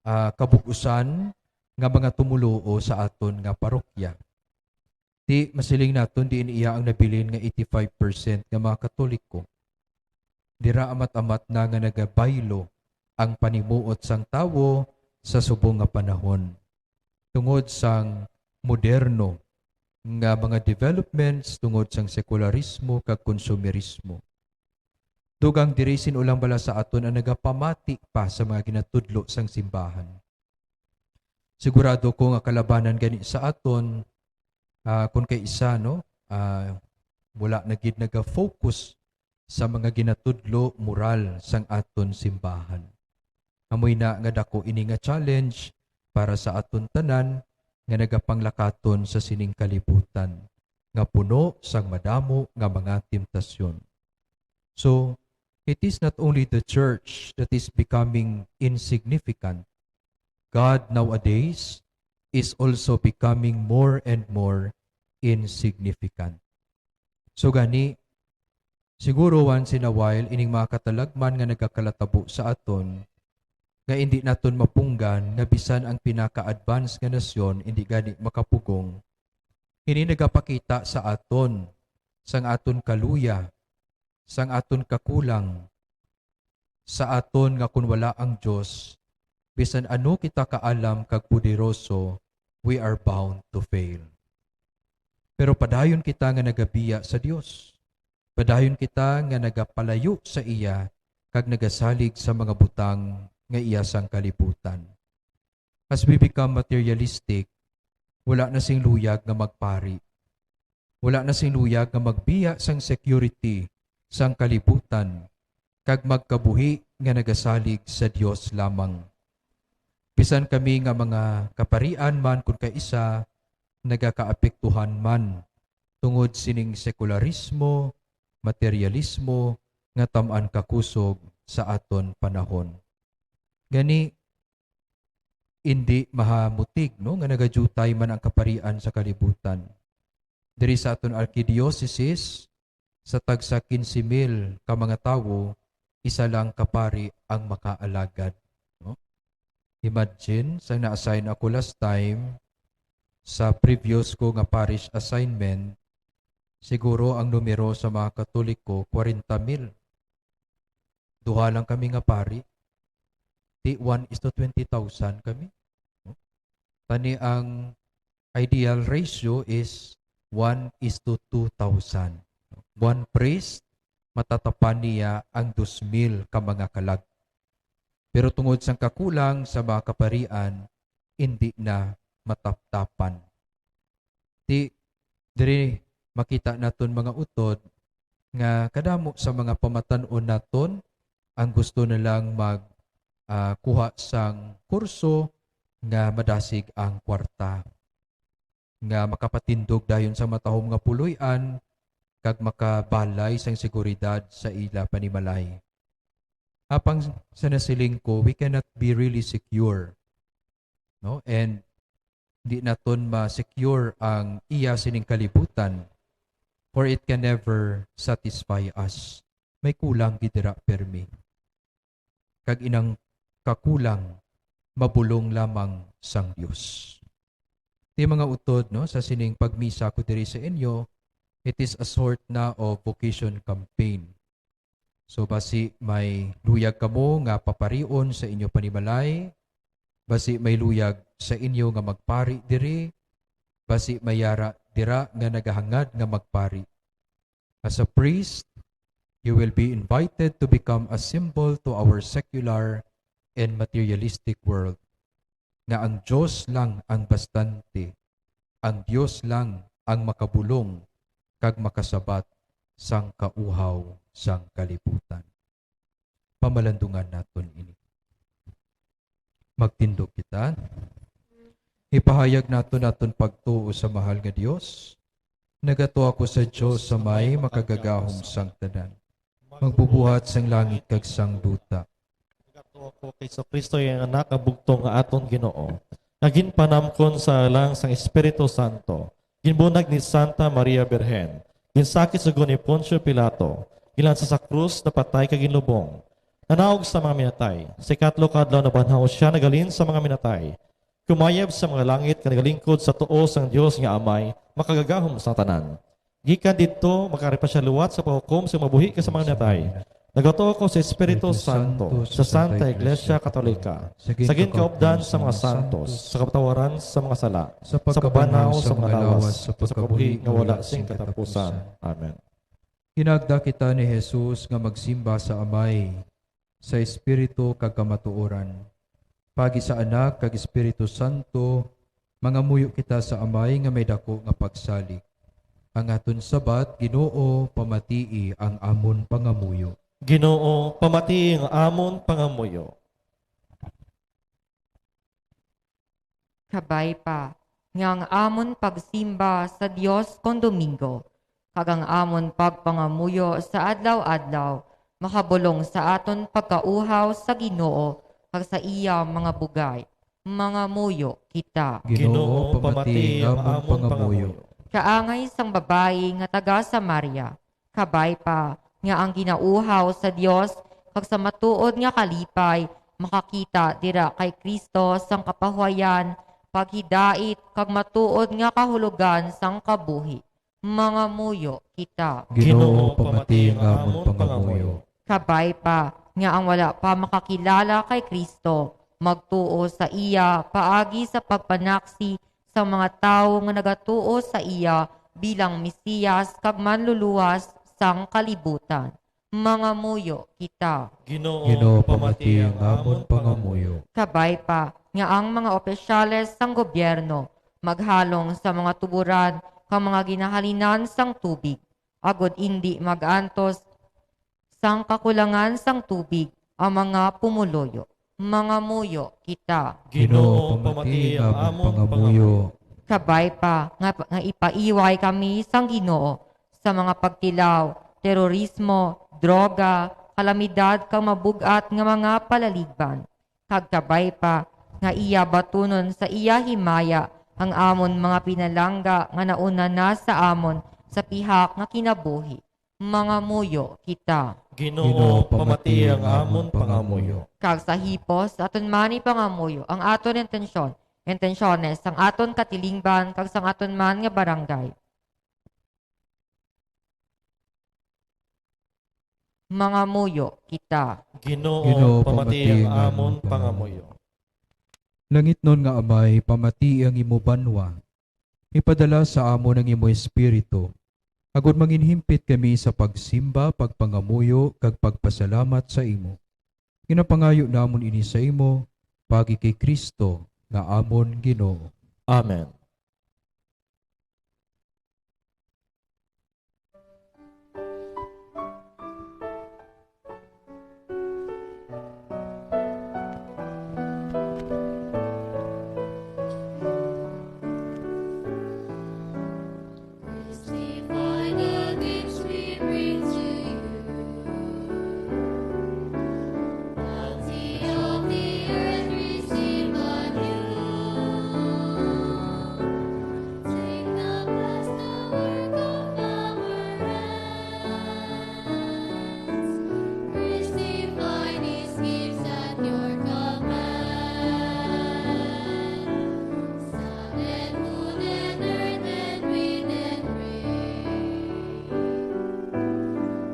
ah, kabug-usan nga mga tumuluo sa aton nga parokya. Ti masiling naton diin iya ang nabilin nga eighty-five percent nga mga Katoliko. Dira amat-amat na nga nagabaylo ang panimuot sang tawo sa subong nga panahon, tungod sang moderno nga mga developments tungod sang sekularismo kag konsumerismo. Dugang diri, sin-o lang bala sa aton ang nagapamati pa sa mga ginatudlo sang simbahan? Sigurado ko nga kalabanan gani sa aton, ah, kun kaisa, no, ah, wala na gid naga-focus sa mga ginatudlo moral sang aton simbahan. Amoy na nga dako ini nga challenge para sa aton tanan nga nagapanglakaton sa sining kalibutan nga puno sang madamo nga mga temptasyon. So, it is not only the church that is becoming insignificant. God nowadays is also becoming more and more insignificant. So gani, siguro once in a while, ining mga katalagman nga nagakalatabo sa aton, nga indi naton mapunggan nga bisan ang pinaka-advance nga nasyon indi gani makapugong, ini nagapakita sa aton sang aton kaluya, sang aton kakulang, sa aton nga kun wala ang Dios, bisan ano kita kaalam kag poderoso, we are bound to fail. Pero padayon kita nga nagabiya sa Dios. Padayon kita nga nagapalayo sa iya kag nagasalig sa mga butang nga iya sang kalibutan. As we become materialistic, wala na sing luyag nga magpari. Wala na sing luyag nga magbiya sang security sang kalibutan kag magkabuhi nga nagasalig sa Dios lamang. Bisan kami nga mga kaparian man kun kaisa nagakaapektuhan man tungod sining sekularismo, materialismo nga tam-an kakusog sa aton panahon. Gani, indi mahamutig, no, nga nagadiutay man ang kaparian sa kalibutan. Diri sa aton archidioceses, sa tagsa quince mil ka mga tawo, isa lang ka pari ang makaalagad, no? Imagine, sang na-assign ako last time, sa previous ko nga parish assignment, siguro ang numero sa mga Katoliko, kwarenta mil. Duha lang kami nga pari. Di one is to twenty thousand kami. No? Tani ang ideal ratio is one is to two thousand. One priest, matatapan niya ang dos mil ka mga kalag. Pero tungod sang kakulang sa mga kaparian, indi na mataptapan. Ti, diri makita naton, mga utod, nga kadamo sa mga pamatan-on naton ang gusto na lang mag, ah, kuha sang kurso nga madasig ang kwarta, nga makapatindog dayon sa matahom nga puloy-an kag makabalay sang seguridad sa ila panimalay. Apang sa nasiling ko, we cannot be really secure, no? And di naton ma-secure ang iya sining kalibutan, for it can never satisfy us. May kulang gid dira permi. Kag inang kakulang mabulong lamang sang Dios. Ti, mga utod, no, sa sining pagmisa ko diri sa inyo, it is a sort na of vocation campaign. So, basi may luyag kamo nga paparion sa inyo panimalay, basi may luyag sa inyo nga magpari diri, basi may yara dira nga nagahangad nga magpari. As a priest, you will be invited to become a symbol to our secular and materialistic world, nga ang Dios lang ang bastante, ang Dios lang ang makabulong kag makasabat sang kauhaw sang kalibutan. Pamalandungan naton ini. Magtindog kita. Ipahayag naton aton pagtuo sa mahal nga Dios. Nagato ako sa Dios sa may makagagahom sang tanan, magbubuhat sang langit kag sang duta. Nagato ako kay Jesu-Cristo, iyang Anak nga bugtong, nga aton Ginoo, nga ginpanamkon sa lang sang Espiritu Santo, ginbunag ni Santa Maria Birhen, ginsakit sa guni Poncio Pilato, ginlansa sa krus, napatay kag ginlubong, nanaog sa mga minatay, sa ikatlo ka adlaw nabanhaw sia, nagalin sa mga minatay, kumayab sa mga langit, kag nagalingkod sa tuo sang Dios nga Amay, makagagahom sa tanan. Gikan didto, makari pa sia liwat sa paghukom sa mga buhi kag sa mga minatay. Nagatuo ko sa Espiritu Santo, sa Santa Iglesia Katolika, sa ginkaupdan sa mga santos, sa kapatawaran sa mga sala, sa pagkabanaw sa mga lawas, sa pagkabuhi nga wala sing katapusan. Amen. Hinagda kita ni Jesus nga magsimba sa Amay, sa Espiritu kag kamatuoran. Paagi sa Anak kag Espiritu Santo, mangamuyo kita sa Amay nga may daku nga pagsalig. Ang aton sabat, Ginoo, pamatii ang amon pangamuyo. Ginoo, pamatii ang amon pangamuyo. Kabay pa nga ang amon pagsimba sa Dios kon Domingo kag ang amon pagpangamuyo sa adlaw-adlaw makabulong sa aton pagkauhaw sa Ginoo kag sa iya mga bugay. Mangamuyo kita. Ginoo, pamati ang amon pangamuyo. Kaangay sang babayi nga taga Samaria, kabay pa nga ang ginauhaw sa Dios kag sa matuod nga kalipay makakita dira kay Cristo sang kapahuwayan, paghidait, kag matuod nga kahulogan sang kabuhi. Mangamuyo kita. Ginoo, pamati ang amon pangamuyo. Kabay pa nga ang wala pa makakilala kay Cristo magtuo sa iya paagi sa pagpanaksi sang mga tawo nga nagatuo sa iya bilang Mesiyas kag Manluluwas sang kalibutan. Mangamuyo kita. Ginoo, Ginoo, pamati ang amon pangamuyo. Kabay pa nga ang mga opisyales sang gobyerno maghalong sa mga tuboran kag mga ginahalinan sang tubig, agod indi mag-antos sang kakulangan sang tubig ang mga pumuluyo. Mangamuyo kita. Ginoo, pamati ang amon pangamuyo. Kabay pa nga, nga ipaiway kami sang Ginoo sa mga pagtilaw, terorismo, droga, kalamidad, kag mabug-at nga mga palaligban. Kag kabay pa nga iya batunon sa iya himaya ang amon mga pinalangga nga nauna na sa amon sa pihak nga kinabuhi. Mangamuyo kita. Ginoo, pamati ang amon pangamuyo. Kag sa hipos, aton man ipangamuyo ang aton intensyon, intensyones sang aton katilingban kag sang aton man nga barangay. Mangamuyo kita. Ginoo, Ginoo, pamati ang amon pangamuyo. Langitnon nga Amay, pamati ang imo banwa. Ipadala sa amon ang imo Espiritu, agod manginhimpit kami sa pagsimba, pagpangamuyo, kag pagpasalamat sa imo. Ginapangayo namon ini sa imo, paagi kay Cristo nga amon Ginoo. Amen. Crucify the gifts we bring to you. Bounty of the earth, receive anew. Take the blessed work of our hands. Crucify these gifts at your command. Sun and moon and earth and wind and rain.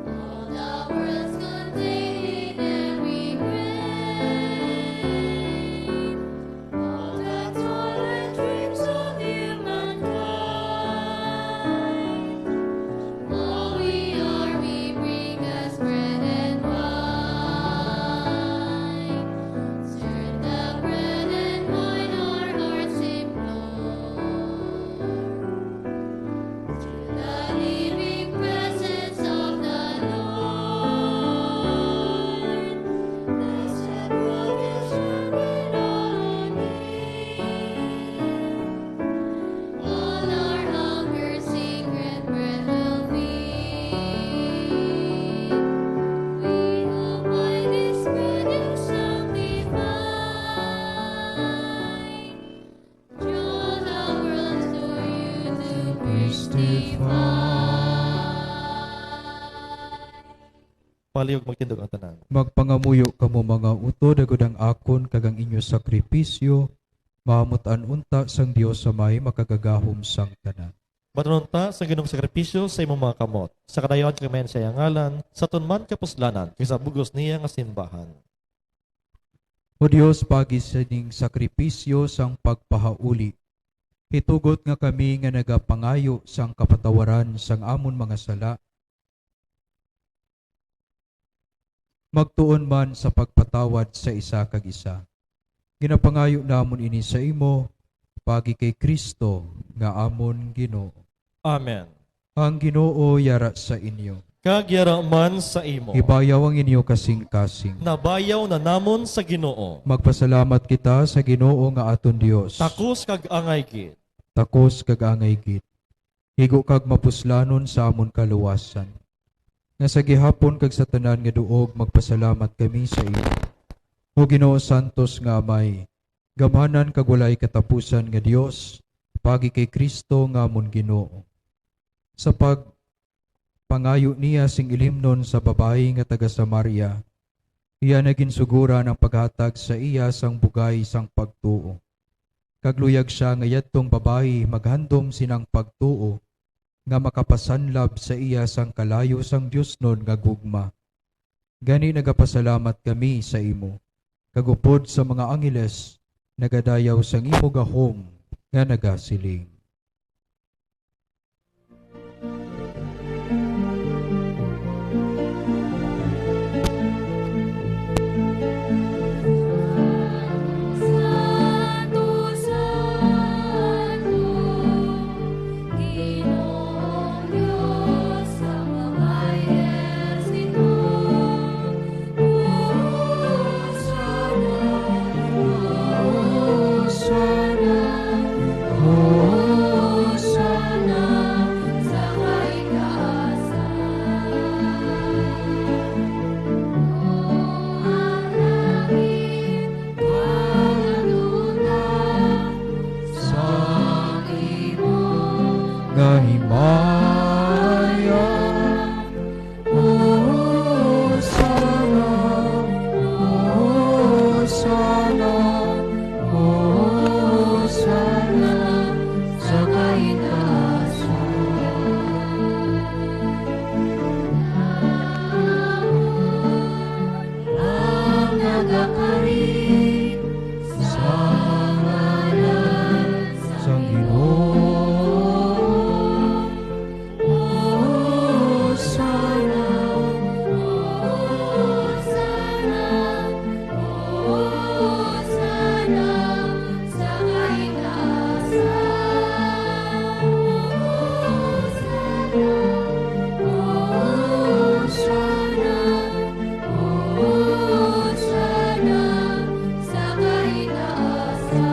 All the worlds contained in every grain. All the toil and dreams of humankind. All we are, we bring as bread and wine. Turn the bread and wine our hearts implore. To the living presence of the Lord. Blessed provision in all our need. All our hunger, sacred bread will feed. We who by this bread you sanctify. Draw the world to you to testify. Palihog magtindog ang tanan. Magpangamuyo kamo, mga utod, agod ang akon kag ang inyo sakripisyo maamut-an unta sang Dios Amay makagagahom sang tanan. Batunon ta sa Ginoong sakripisyo sa imong mga kamot, sa kadayon kag mayan sa iyang ngalan, sa aton man kapuslanan, kag sa bug-os niya nga simbahan. O Dios, pagi sining sakripisyo sang pagpahauli, hitugot nga kami nga nagapangayo sang kapatawaran sang amon mga sala, magtuon man sa pagpatawad sa isa kag isa. Ginapangayo namon ini sa imo, pagi kay Cristo nga amon Ginoo. Amen. Ang Ginoo yara sa inyo. Kag yara man sa imo. Ibayaw ang inyo kasing-kasing. Nabayaw na namon sa Ginoo. Magpasalamat kita sa Ginoo nga aton Dios. Takos kag angay gid. Takos kag angay gid. Igo kag mapuslanon sa amon kaluwasan, nga sa gihapon kag sa tanan nga duog magpasalamat kami sa imo. O Ginoo, santos nga Amay, gamhanan kag walay katapusan nga Dios, pagi kay Cristo nga amon Ginoo. Sa pagpangayo niya sing ilimnon sa babayi nga taga Samaria, iya na ginsuguran ang paghatag sa iya sang bugay sang pagtuo. Kag luyag sia nga yadtong babayi maghandom sinang pagtuo nga makapasanlab sa iya sang kalayo sang diosnon nga gugma. Gani nagapasalamat kami sa imo, kag upod sa mga angeles nagadayaw sang imo gahom nga nagasiling. Nga himaya. Hosanna, Hosanna, Hosanna sa kaitaasan. Ang nagakari sa ngalan sang Ginoo. Hosanna, Hosanna, Hosanna sa kaitaasan. Hosanna, Hosanna, Hosanna sa kaitaasan.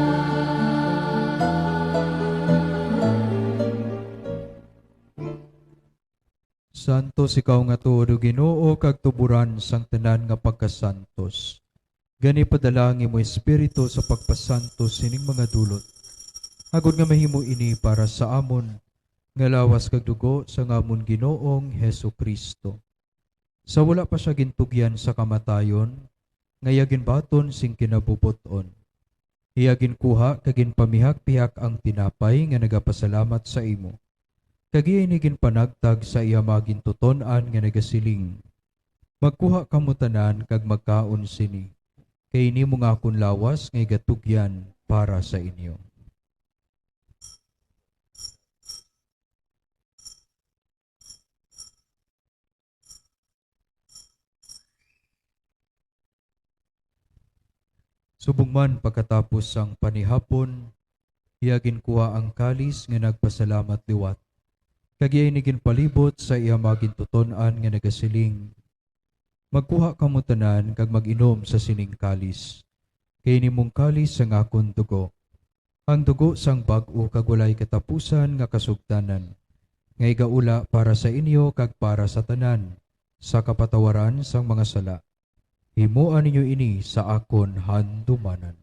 Santos ikaw nga tuod, O Ginoo, kag tuboran sang tanan nga pagkasantos. Gani, padala ang imo Espiritu sa pagpasantos sining mga dulot, agod nga mahimo ini para sa amon nga lawas kag dugo sang amon Ginoong Jesu-Cristo. Sa wala pa sia gintugyan sa kamatayon, nga iya ginbaton sing kinabubot-on, iya ginkuha kag ginpamihak-pihak ang tinapay nga nagapasalamat sa imo, kag iya ini ginpanagtag sa iya mga gintuton-an nga nagasiling, "Magkuha kamo tanan kag magkaon sini, kay ini amo nga akon lawas nga igatugyan para sa inyo." Subong man, pagkatapos sang panihapon, iya ginkuha ang kalis nga nagpasalamat liwat, kag iya ini ginpalibot sa iya mga gintuton-an nga nagasiling, "Magkuha kamo tanan kag mag-inom sa sining kalis, kay ini amo ang kalis sang akon dugo, ang dugo sang bag-o kag walay katapusan nga kasugtanan, nga igaula para sa inyo kag para sa tanan, sa kapatawaran sang mga sala. Himoa ninyo ini sa akon handumanan."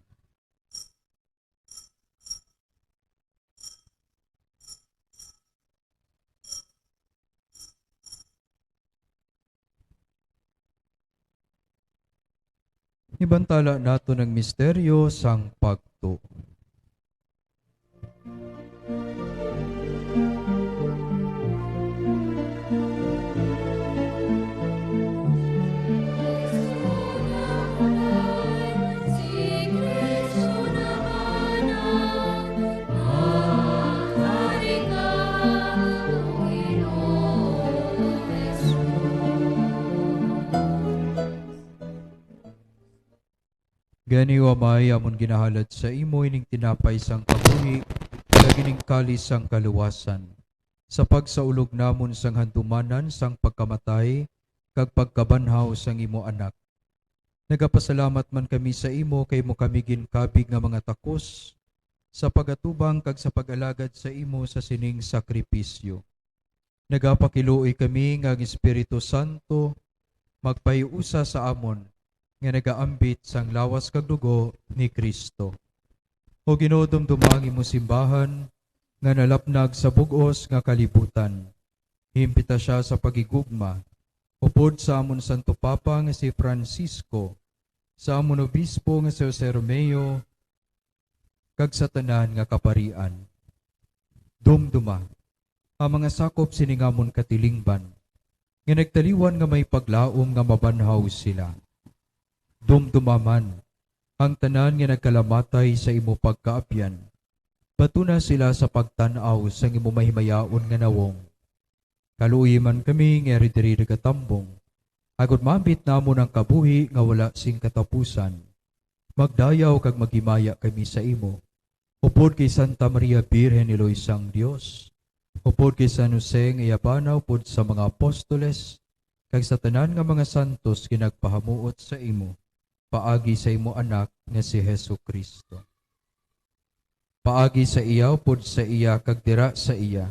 Ibantala naton ang misteryo sang pagtuo. Gani, O Amay, amon ginahalad sa imo ining tinapay sang kabuhi kag ining kalis sang kaluwasan, sa pagsaulog namon sang handumanan sang pagkamatay kag pagkabanhaw sang imo Anak. Nagapasalamat man kami sa imo kay imo kami ginkabig nga mga takos sa pagatubang kag sa pag-alagad sa imo sa sining sakripisyo. Nagapakiluoy kami nga ang Espiritu Santo magpahiusa sa amon nga nagaambit sang lawas kag dugo ni Cristo. O Ginoo, dumduma ang imo simbahan nga nalapnag sa bug-os nga kalibutan. Himpita sia sa paghigugma, upod sa amon Santo Papa nga si Francisco, sa amon Obispo nga si Jose Romeo, kag sa tanan nga kaparian. Dumduma ang mga sakop sining amon katilingban, nga nagtaliwan nga may paglaom nga mabanhaw sila. Dumduma man ang tanan nga nagkalamatay sa imo pagkaabyan. Batuna sila sa pagtan-aw sang imo mahimayaon nga nawong. Kaluoyi man kami nga ari diri nagatambong, agod maambit namon ang kabuhi nga wala sing katapusan. Magdayaw kag maghimaya kami sa imo, upod kay Santa Maria Birhen, Iloy sang Dios, upod kay San Jose nga iya bana, upod sa mga apostoles, kag sa tanan nga mga santos nga nagpahamuot sa imo, paagi sa imo Anak nga si Jesu-Cristo. Paagi sa iya, upod sa iya, kag dira sa iya,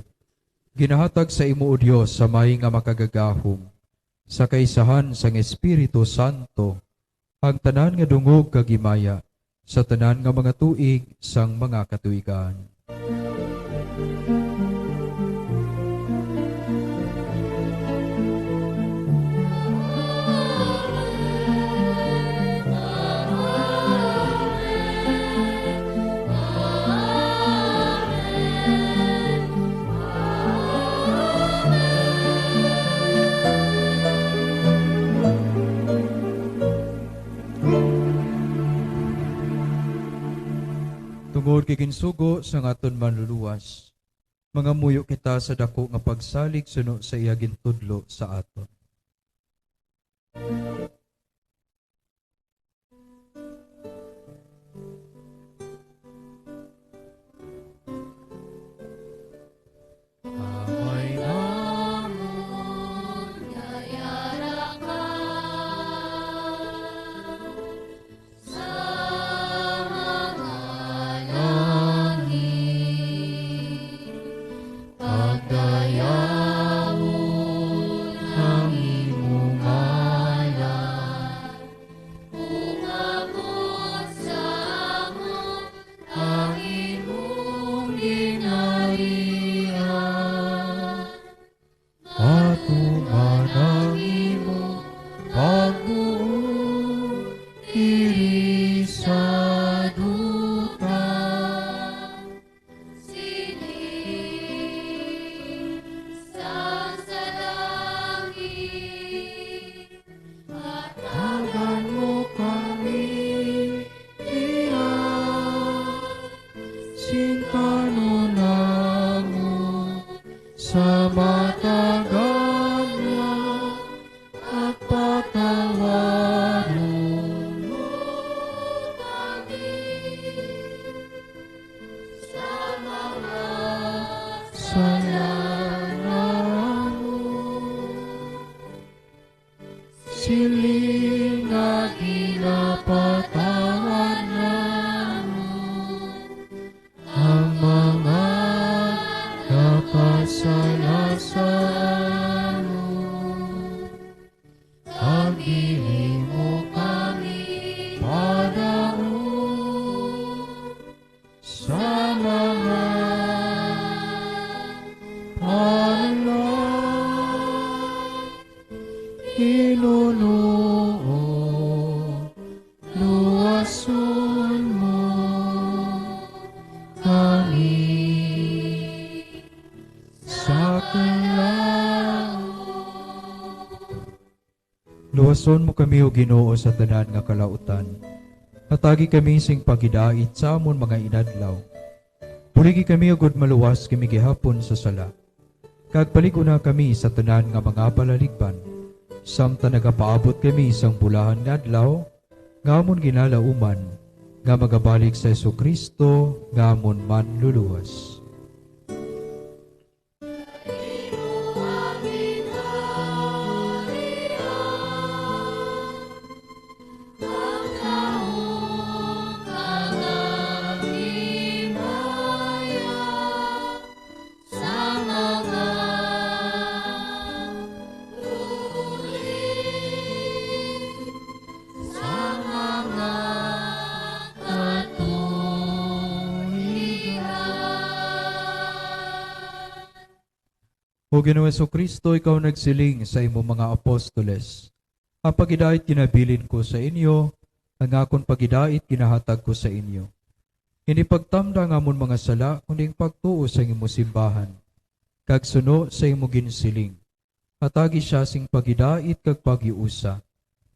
ginahatag sa imo, O Dios, sa may nga makagagahom, sa kaisahan sang Espiritu Santo, ang tanan nga dungog kag himaya sa tanan nga mga tuig sang mga katuigan. Tungod kay ginsugo sang aton Manluluwas, mangamuyo kita sa daku nga pagsalig suno sa iya gintudlo sa aton. Amay namon nga yara ka sa mga langit, pagdayawon ang imo ngalan. Umabot sa amon ang imong ginharian. Matuman ang imong pagbuot diri sa duta. Siling sa langit, hatagan mo kami iya sing kan-on namon sa matag adlaw, at patawaron mo kami sa mga sala namon, siling nga ginapatawad namon ang mga nagapasala sa amon. Pagdili mo kami padayon sa mga panag-, Ginoo, luwason mo kami sa kalaut. Luwason mo kami, O Ginoo, sa tanan nga kalautan. Hatagi kami sing paghidait sa amon mga inadlaw. Buligi kami, agod maluwas kami gihapon sa sala. Kag palig-ona kami sa tanan nga mga palaligban, samtang nagapaabot kami sang bulahan nga adlaw, nga amon ginalauman nga magabalik sa Jesu-Cristo nga amon Manluluwas. Sa mga tuli, sa mga katuliran. O Ginoong Jesu-Cristo, ikaw nagsiling sa imo mga apostoles, "Ang pagidait ginabilin ko sa inyo, ang akon pagidait ginahatag ko sa inyo. Hindi pagtamda ang amon mga sala, kundi ang pagtuo sa imo simbahan, kag suno sa imo ginsiling. Hatagi sia sing pagidait kag paghiusa,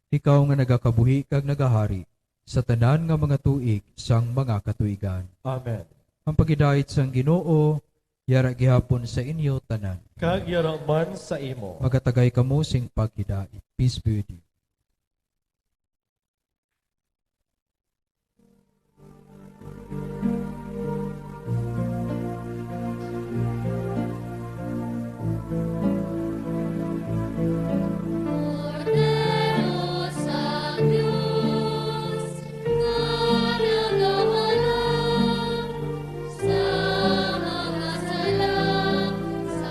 ikaw nga nagakabuhi kag nagahari sa tanan nga mga tuig sang mga katuigan." Amen. Ang pagidait sang Ginoo yara gihapon sa inyo tanan. Kag yara man sa imo. Magatagay kamo sing pagkidait. Peace be with you. Kordero sa Dios, nga nagawala sa mga sala sa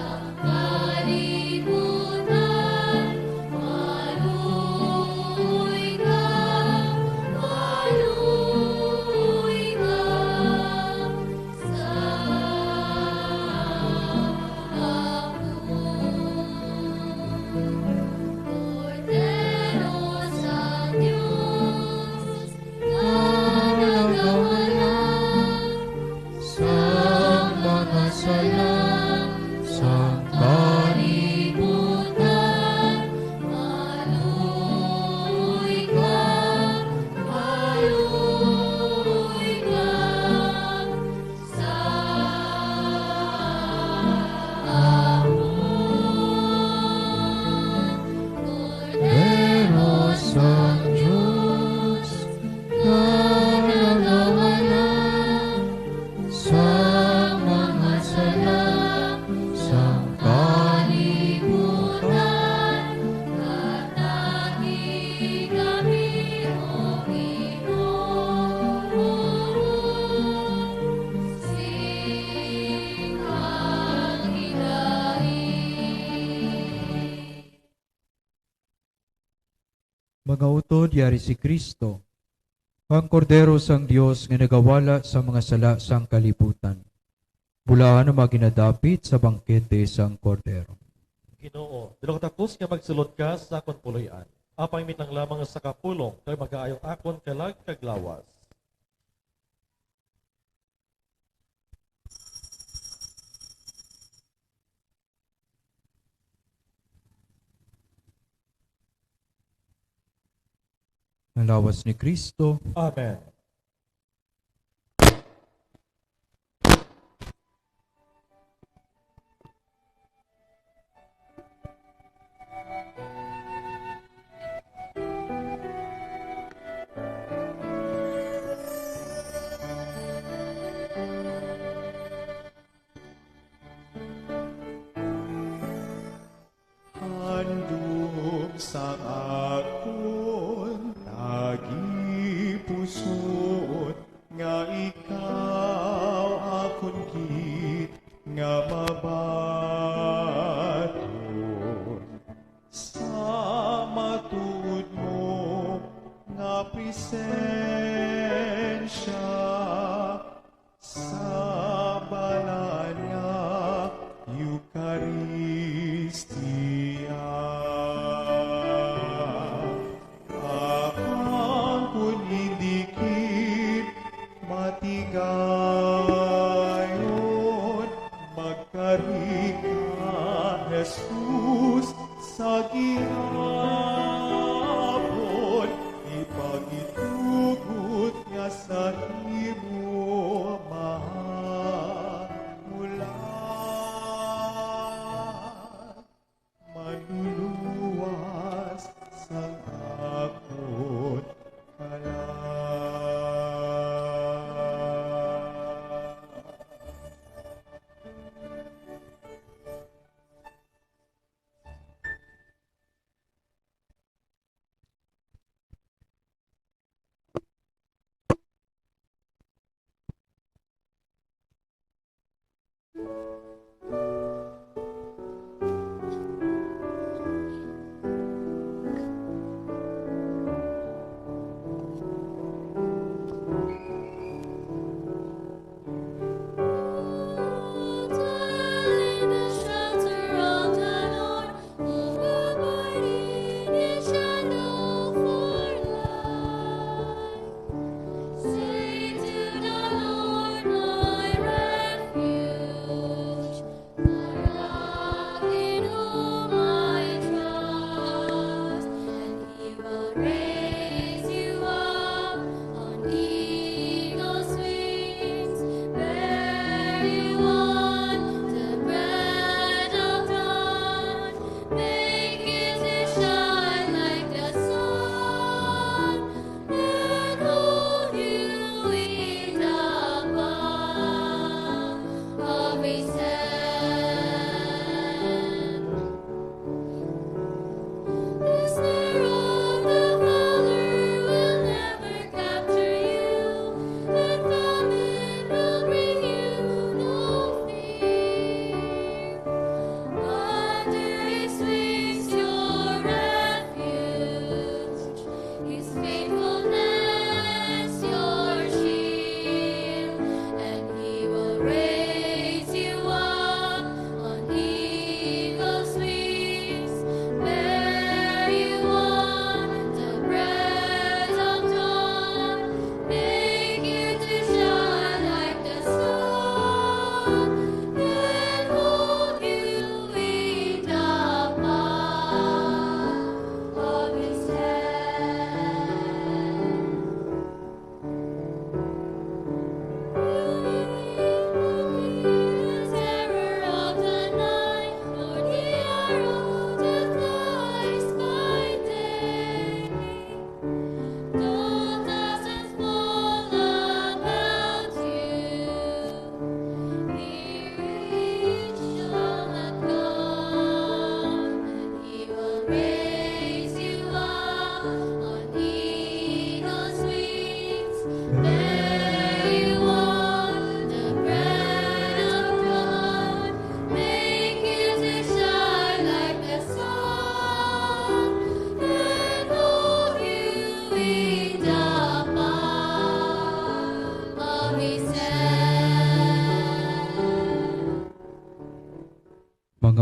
kalibutan, maluoy ka, maluoy ka sa amon. Kordero sa Dios, nga nagawala sa mga sala sa kalibutan. Maluoy ka, maluoy ka sa amon. Kordero sang Dios, nga nagawala sa mga sala sang kalibutan, hatagi kami, O Ginoo, sing pagkidait. Mga utod, yari si Cristo, ang Kordero sang Dios nga nagawala sa mga sala sang kalibutan. Bulahan ang mga ginadapit sa bangkete sang Kordero. Ginoo, dilo ka takos nga magsulod ka sa akon puloy-an. Apang imitang lamang sa kapulong, kay magaayo ang akon kalag kag lawas. Ang lawas ni Cristo. Amen. Handom sang akon tagipusoon, nga ikaw akon gid nga mabaton sa matuod mo nga presensya. Sa banal nga Eukaristia, apang kon hindi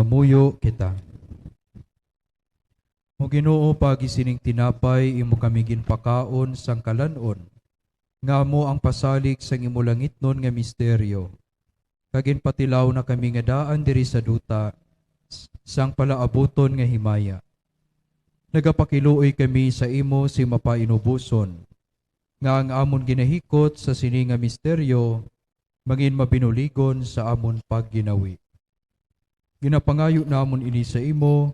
Mamuyo kita. O Ginoo, paagi sining tinapay imo kami ginpakaon sang kalan-on, nga amo ang pasalig sang imo langitnon nga misteryo, kag ginpatilaw na kami nga daan diri sa duta s-, sang palaabuton nga himaya. Nagapakiluoy kami sa imo sing mapainuboson, nga ang amon ginahikot sa sini nga misteryo mangin mabinuligon sa amon pagginawi. Ginapangayo namon ini sa imo,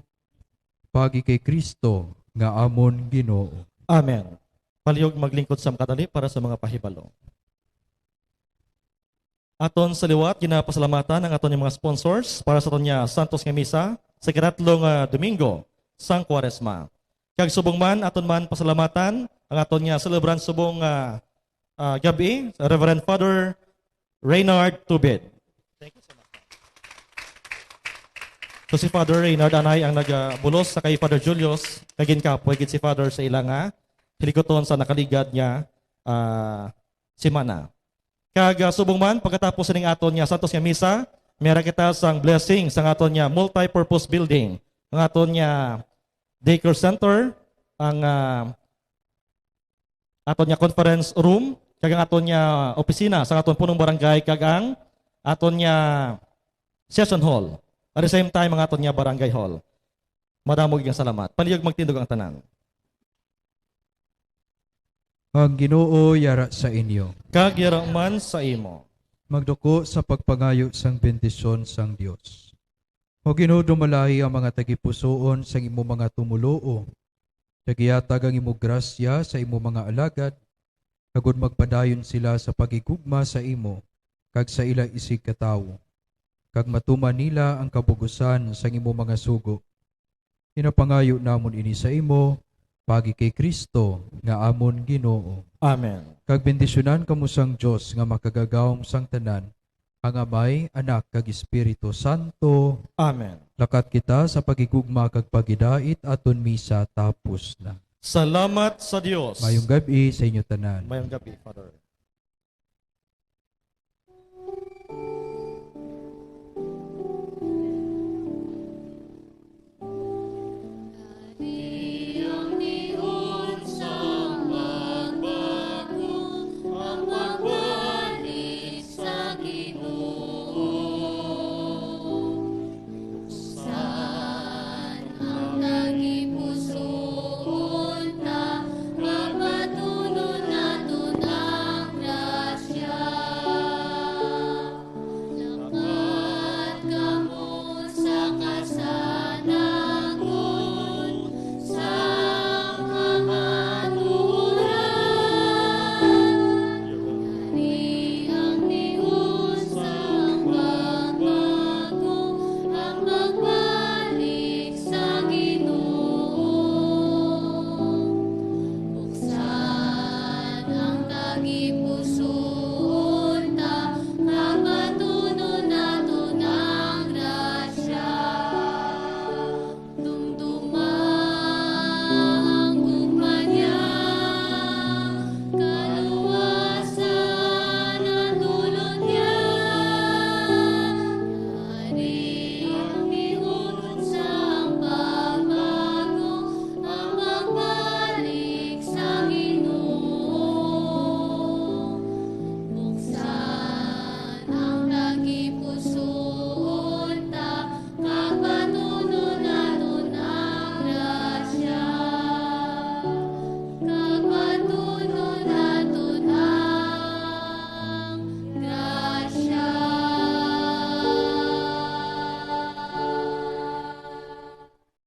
paagi kay Cristo nga amon Ginoo. Amen. Palihog maglingkod sa makadali para sa mga pahibalo. Aton sa liwat, ginapasalamatan ang aton nga mga sponsors para sa aton nga santos nga misa sa ikatatlong, ah, Domingo sang Kuwaresma. Kag subong man, aton man pasalamatan ang aton nga celebrant subong, ah, ah, gab-i, Reverend Father Reynard Tubid. Thank you so much. So, si Father Reynard anay ang nagabulos sa kay Father Julius, kag ginkapoy gid si Father sa ila nga hilikuton sa nakaligad nga, ah, semana. Kag, ah, subong man, pagkatapos sining aton nga santos nga misa, may ra kita sang blessing sang aton nga multi-purpose building, ang aton nga daycare center, ang, ah, aton nga conference room, kag ang aton nga opisina sang aton punong barangay, kag ang aton nga session hall. At the same time, ang aton nga barangay hall. Madamo gid nga salamat. Palihog magtindog ang tanan. Ang Ginoo yara sa inyo. Kag yara man sa imo. Magduko sa pagpangayo sang bendisyon sang Dios. O Ginoo, dumalahi ang mga tagipusoon sang imo mga tumoluo. Kag ihatag ang imo grasya sa imo mga alagad, agod magpadayon sila sa paghigugma sa imo kag sa ila isigkatawo, kag matuman nila ang kabug-usan sang imo mga sugo. Ginapangayo namon ini sa imo, paagi kay Cristo nga amon Ginoo. Amen. Kag bendisyonan kamo sang Dios nga Makagagahom sang tanan, ang Amay, Anak, kag Espiritu Santo. Amen. Lakat kita sa paghigugma kag paghidait, aton misa tapos na. Salamat sa Dios. Mayong gab-i sa inyo tanan. Mayong gab-i, Father.